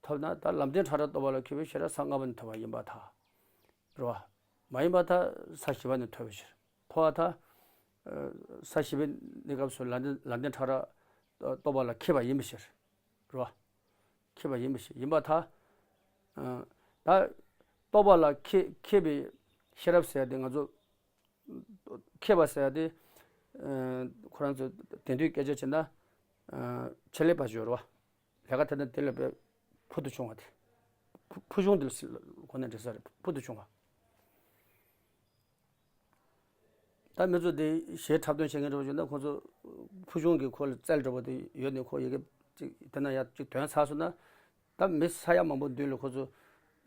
ཐོབ་ན། ད་ལམ་བདེན་ཕྲ་རགས་རྟོགས་པ་ལ་མཁས་པའི་ཤེས་རབ་ས་ལྔ་པ་ནས་ཐོབ་པ་ཡིན་པར་ཐལ། རེད་བ། མ་ཡིན་པར་ཐལ། ས་བཞི་པ་ནས་ཐོབ་པའི་ཕྱིར། ཐོབ་པར་ཐལ། ས་བཞི་པའི་གནས་སྐབས་སུ་ལམ་བདེན་ལམ་བདེན་ཕྲ་རགས་རྟོགས་པ་ལ་མཁས་པ་ཡིན་པའི་ཕྱིར། རེད་བ། མཁས་པ་ཡིན་པའི་ཕྱིར་ཡིན་པར་ཐལ། ད། རྟོགས་པ་ལ་མཁས་མཁས་པའི་ཤེས་རབ་ཟེར་ཡ་དེ་ང་ཚོ། མཁས་པ་ཟེར་ཡ་དེ། ཁོ་རང་ཚོ་དེང་དུས་སྐད་ཆ་བྱས་ན། ཆེད་ལས་པ་ཞིག་ཡོད་རེད་བ། ལས་ཀ་དེ་དང་དེ་ལས་པའི་ཕུལ་དུ་བྱུང་བ་དེ། ཕུལ་ཕུལ་བྱུང་དེ་ལ་གོ་ནས་འགྲིག་ས་རེད། ཕུལ་དུ་བྱུང་བ། ད་མི་ཚོ་དེ་གཞས་འཁྲབ་སྟོན་བྱེད་མཁན་འདྲ་བོ་བྱུང་ན་ཁོ་ཚོ་ཕུལ་བྱུང་གི་ཁོ་ལ་རྩལ་འདྲ་བོ་དེ་ཡོད་ནས་ཁོ་ཡི་གེ་ཅིག་དེ་ན་ཡ་ཅིག་དོན་ཚར་སོང་ན། ད་མི་ས་ཡ་མང་པོ་མདུན་ལ་ཁོ་ཚོ་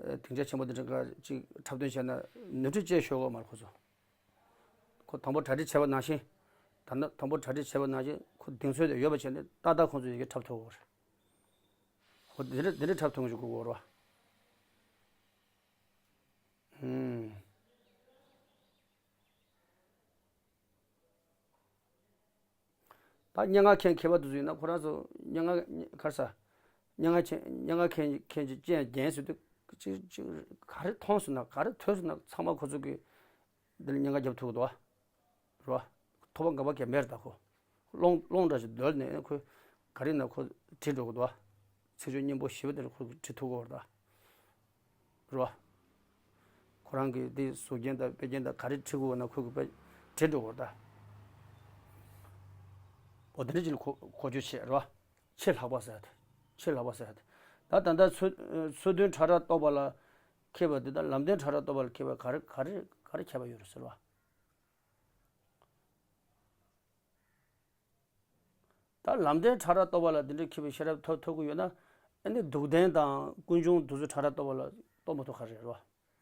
སྡིངས་ཆ་ཆེན་པོ་དེ་འདྲ་ག་ཅིག་འཁྲབ་སྟོན་བྱས་ན་ནོར་འཁྲུལ་ཅིག་ཤོར་གི་མ་རེད་ཁོ་ཚོ། ཁོ་དང་པོ་གྲ་སྒྲིག་བྱས་པ་ནང་བཞིན། ད་ནི་དང་པོ་གྲ་སྒྲིག་བྱས་པ་ནང་བཞིན་ཁོ་གདེང་ཚོད་དེ་ཡོད་པ་བྱས་ནས་ཏག་ཏག་ཁོ་ཚོ་ཡི་གེ་འཁྲབ་ཐུབ་ཀྱི་རེད། ཁོ་དེ་འདྲ་དེ་འདྲ་འཁྲབ་ཐུབ་ཀྱི་དགོས་རེད་བ། ཨུམ། ད་སྙན་ངག་མཁན་མཁས་པ་དེ་ཚོ་ཡིན་ན་ཁོ་རང་ཚོ་སྙན་ངག་ག་རེ་ཟ། སྙན་ངག་མཁན་སྙན་ངག་མཁན་མཁན་གྱི་སྤྱན་རྒྱན་ཟེར་དུས་ཅིག་ཅིག་ག་རེ་མཐོང་སོང་ན་ག་རེ་ཐོས་སོང་ན་ཚང་མ་ཁོ་ཚོ་གི་འདི་ལ་སྙན་ངག་རྒྱབ་ཐུབ་ཀྱི་འདུག་བ། རེད་བ། ཐོབ་པ་འགག་པ་གང་ཡང་མེད་རེད་ད་ཁོ། ཀློང་ཀློང་འདྲ་ཞིག་བརྡོལ་ནས་ཁོས་ག་རེ་ན་ཁོ་བྲིས་འགྲོ་གི་འདུག་བ། ཚིག་སྦྱོར་སྙན་པོ་ཞེ་པོ་དེ་ཁོས་བྲིས་ཐུབ་ཀྱི་ཡོད་རེད་ད། རེད་བ། ཁོ་རང་གིས་འདི་གཟུགས་རྒྱན་དང་དཔེ་རྒྱན་དང་ག་རེ་བྲིས་དགོས་ན་ཁོ་གིས་དཔེ་བྲིས་འགྲོ་གི་རེད་ད། འོ་དེ་འདྲ་ཅིག་ལ་གོ་གོ་རྒྱུ་བྱས་རེད་བ། ཆེས་ལྷག་པ་ཟེར་ཡ་དེ། ཆེས་ལྷག་པ་ཟེར་ཡ་དེ། ད་ད་ལྟ་སོ་སོ་བདུན་ཕྲ་རགས་རྟོགས་པ་ལ་མཁས་པ་འདི་དང་ལམ་བདེན་ཕྲ་རགས་རྟོགས་པ་ལ་མཁས་པ་ག་རེ་ག་རེ་ག་རེ་ཁྱད་པར་ཡོད་རེད་ཟེར་བ། ད་ལམ་བདེན་ཕྲ་རགས་རྟོགས་པ་ལ་འདི་འདྲའི་མཁས་པའི་ཤེས་རབ་ཐོབ་ཐུབ་ཀྱི་ཡོད་ན། ཨ་ནི་སྡུག་བདེན་དང་ཀུན་འབྱུང་དེ་ཚོ་ཕྲ་རགས་རྟོགས་པ་ལ་རྟོགས་མ་ཐུབ་ག་རེ་རེད་བ།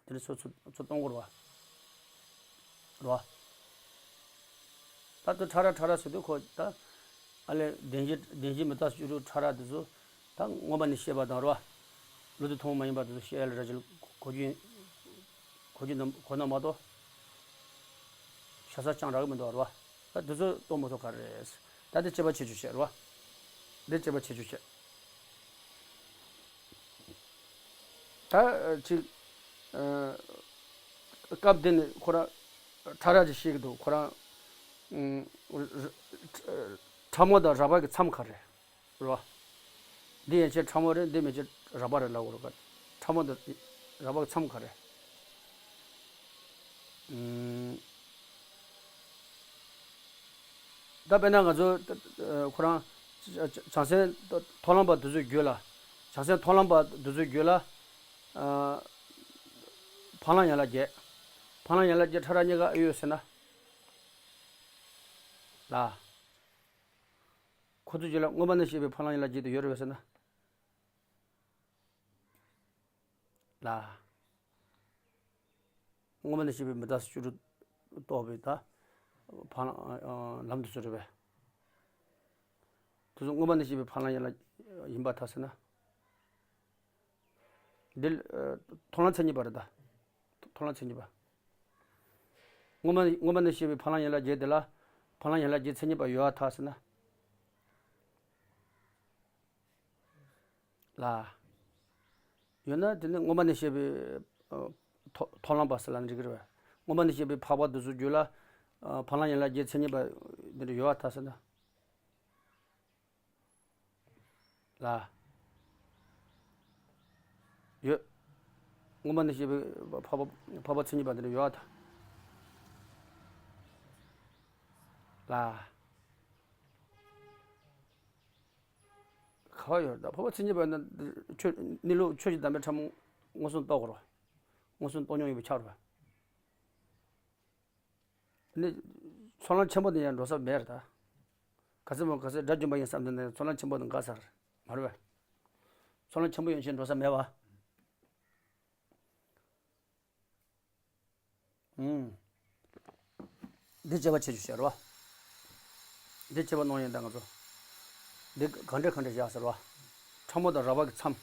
དེ་འདྲ་ཚོ་ཚོ་ཚོ་གཏོང་དགོས་རེད་བ། རེད་བ། ད་དེ་ཕྲ་རགས་ཕྲ་རགས་ཟེར་དུས་ཁོ་ད། ཨ་ལས་བདེན་བཞི་བདེན་བཞི་མི་རྟག་སྤྱོད་ལུགས་ཕྲ་རགས་དེ་ཚོ། ད་མངོན་པ་ནས་བཤད་པ་དང་རེད་བ། བློ་གཏད་ཐུན་མོང་མ་ཡིན་པ་དེ་ཚོ་བཤད་ཡ་ལ་ར་ཅིག་གོ་རྒྱུ་ཡིན། གོ་རྒྱུ་ན་གོ་ན་མ་གཏོགས། ཤ་ཚ་ཅང་རག་གི་མི་འདུག་རེད་བ། ད་དེ་ཚོ་གཏོང་མ་ཐུབ་ག་རེད། ད་དེ་དཔྱད་པ་བྱེད་རྒྱུ་བྱས་རེད་བ། དེ་དཔྱད་པ་བྱེད་རྒྱུ་བྱས། ད་ཅིག་སྐབས་འདི་ནས་ཁོ་རང་ཕྲ་རགས་ཅིག་བཤད་ཀྱི་འདུག་ཁོ་རང་། ཕྲ་མོ་དང་རགས་པ་གི་མཚམས་ག་རེ་རེད་བ། འདི་ཡན་ཆད་ཕྲ་མོ་རེད། འདི་མན་ཆད་རགས་པ་རེད་ལབ་དགོས་རེད་ག་ཕྲ་མོ་དང་རགས་པ་གི་མཚམས་ག་རེ། ཨུམ། ད་དཔེར་ན་ང་ཚོ་ཁོ་རང་བྱང་སེམས་མཐོང་ལམ་པ་དེ་ཚོའི་རྒྱུད་ལ། བྱང་སེམས་མཐོང་ལམ་པ་དེ་ཚོའི་རྒྱུད་ལ། ཕ་ལམ་ཡན་ལག་བརྒྱད། ཕ་ལམ་ཡན་ལག་བརྒྱད་ཕྲ་རགས་གཉིས་ཀ་ཨེ་ཡོད་ཟེར་ན། ལ། ཁོ་ཚོའི་རྒྱུད་ལ་མངོན་པ་ནས་བཤད་པའི་ཕ་ལམ་ཡན་ལག་བརྒྱད་དེ་ཡོད་རེད་པས་ཟེར་ན། ལ། སྔོན་མ་ནས་བཤད་པའི་མི་རྟག་སོགས་བཅུ་དྲུག་རྟོགས་པའི་ད་ཕ་ལམ་དུ་ཚུད་རེད་པས། དེ་ཚོ་སྔོན་མ་ནས་བཤད་པའི་ཕ་ལམ་ཡན་ལག་ཡིན་པར་ཐལ་ཟེར་ན། འདི་མཐོང་ལམ་མཚན་ཉིད་པ་རེད་ད། མཐོང་ལམ་མཚན་ཉིད་པ། སྔོན་མ་སྔོན་མ་ནས་བཤད་པའི་ཕ་ལམ་ཡན་ལག་བརྒྱད་དེ་ལ་ཕ་ལམ་ཡན་ལག་བརྒྱད་མཚན་ཉིད་པ་ཡོད་པར་ཐལ་ཟེར་ན། ལ། ཡོད་ན་དེ་ནི་སྔོན་མ་ནས་བཤད་པའི་མཐོང་ལམ་པ་ཟེར་ལབ་ནི་འགྲིག་གི་རེད་པས། སྔོན་མ་ནས་བཤད་པའི་འཕགས་པ་དེ་ཚོ་རྒྱུད་ལ་ཕ་ལམ་ཡན་ལག་བརྒྱད་མཚན་ཉིད་པ་འདི་འདྲ་ཡོད་པར་ཐལ་ཟེར་ན། ལ། ཡོད། སྔོན་མ་ནས་བཤད་པའི་འཕགས་པ་འཕགས་པ་མཚན་ཉིད་པ་འདི་འདྲ་ཡོད་པར་ཐལ། ལ། ག་པར་ཡོད་ད། འཕགས་པ་མཚན་ཉིད་པ་ནི་ཆོས་གནས་ལུགས་ཆོས་ཀྱི་དམ་པའི་ཕྲ་མོ་མངོན་སུམ་རྟོགས་དགོས་རེད། མངོན་སུམ་རྟོགས་མྱོང་ཡོད་པ་ཆགས་རེད་པས། ནི་ཚོགས་ལམ་ཆེན་པོ་དེ་ཡང་འགྲོ་ས་མེད་རེད་ད། ག་ཚོད་མོ་ག་ཚོད་དགྲ་བཅོམ་པ་ཡིན་བསམ་དུས་ནས་ཚོགས་ལམ་ཆེན་པོ་དེ་འགག་ས་རེད་མ་རེད་པས། ཚོགས་ལམ་ཆེན་པོ་ཡོང་ཕྱིར་འགྲོ་ས་མེད་པ། ཨུམ། འདི་དཔྱད་པ་བྱེད་རྒྱུ་ཞིག་རེད་པ། འདི་དཔྱད་པ་གནང་ཡིན་ད་ང་ཚོ། འདི་གང་འདྲ་གང་འདྲ་བཞག་ཟེར་བ། ཕྲ་མོ་དང་རགས་པ་གི་མཚམས།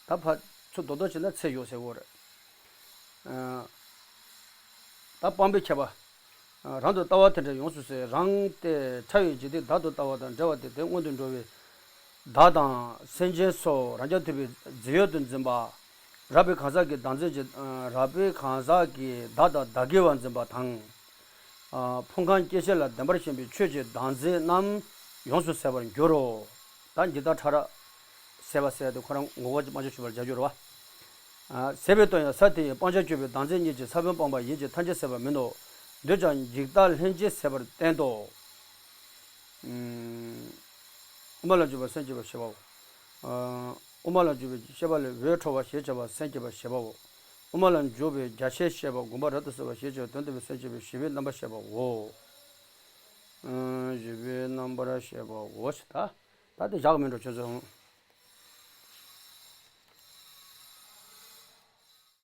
ད་ཕར་ཚུར་རྡོག་རྡོག་བྱས་ན་ཚད་ཡོད་ཟེར་བ་རེད། ཨ། ད་སྤངས་པའི་ཁྱད་པར། ཨ། རང་དུ་ལྟ་བ་དེ་འདྲ་ཡོངས་སུ་ཟད། རང་སྟེ་ཕྲ་བའི་འཇིག་རྟེན་བདག་ཏུ་ལྟ་བ་དང་བྲལ་བ་སྟེ་དེ་མངོན་དུ་འགྲོ་བའི་བདག་དང་སེམས་ཅན་སོགས་རང་རྐྱ་ཐུབ་པའི་རྫས་ཡོད་དུ་འཛིན་པ། རགས་པའི་གང་ཟག་གི་བདག་འཛིན་གྱི། ཨ། རགས་པའི་གང་ཟག་གི་བདག་དང་བདག་གི་བར་འཛིན་པ་དང་། ཨ། ཕུང་ཁམས་སྐྱེ་མཆེད་ལ་བདེན་པར་ཞེན་པའི་ཆོས་ཀྱི་བདག་འཛིན་རྣམས་ཡོངས་སུ་ཟད་པར་འགྱུར་རོ། ད་འཇིག་ལྟ་ཕྲ་རགས་ཟད་པ་ཟེར་དེ་ཁོ་རང་ངོ་བོ་སྤང་བྱ་ཆོད་པར་བྱ་རྒྱུ་རེད་པ། ཨ། ཟད་པའི་དོན་ཡང་ས་དེ་ཡི་སྤང་བྱར་གྱུར་པའི་བདག་འཛིན་ཉིད་ཀྱི་ས་བོན་སྤངས་པ་ཡིན་གྱི་ཐམས་ཅད་ཟད་པ་མིན་ནོ། འདོད་ཀྱང་འཇིག་ལྟ་ལྷན་ཅིག་ཟད་པར་བསྟན་ཏོ། ཨུམ། དབུ་མ་ལ་འཇུག་པ་སེམས་བསྐྱེད་པར་བྱེད་པའོ། ཨ། དབུ་མ་ལ་འཇུག་པའི་བཤད་པ་ལས་འོད་འཕྲོ་བ་ཞེས་བྱ་བ་སེམས་བསྐྱེད་པར་བྱེད་པའོ། དབུ་མ་ལ་འཇུག་པའི་རྒྱ་ཆེར་བཤད་པ་དགོངས་པ་རབ་ཏུ་གསལ་བ་ཞེས་བྱ་བའི་དོན་བསྟན་པའི་སེམས་བསྐྱེད་པའི་བཞི་པའི་རྣམ་པར་བཤད་པའོ། ཨ། བཞི་པའི་རྣམ་པར་བཤད་པའོ་ཞེས་ད། ད་དེ་བཞག་མི་འགྲོ་ཁྱོད་ཚོ།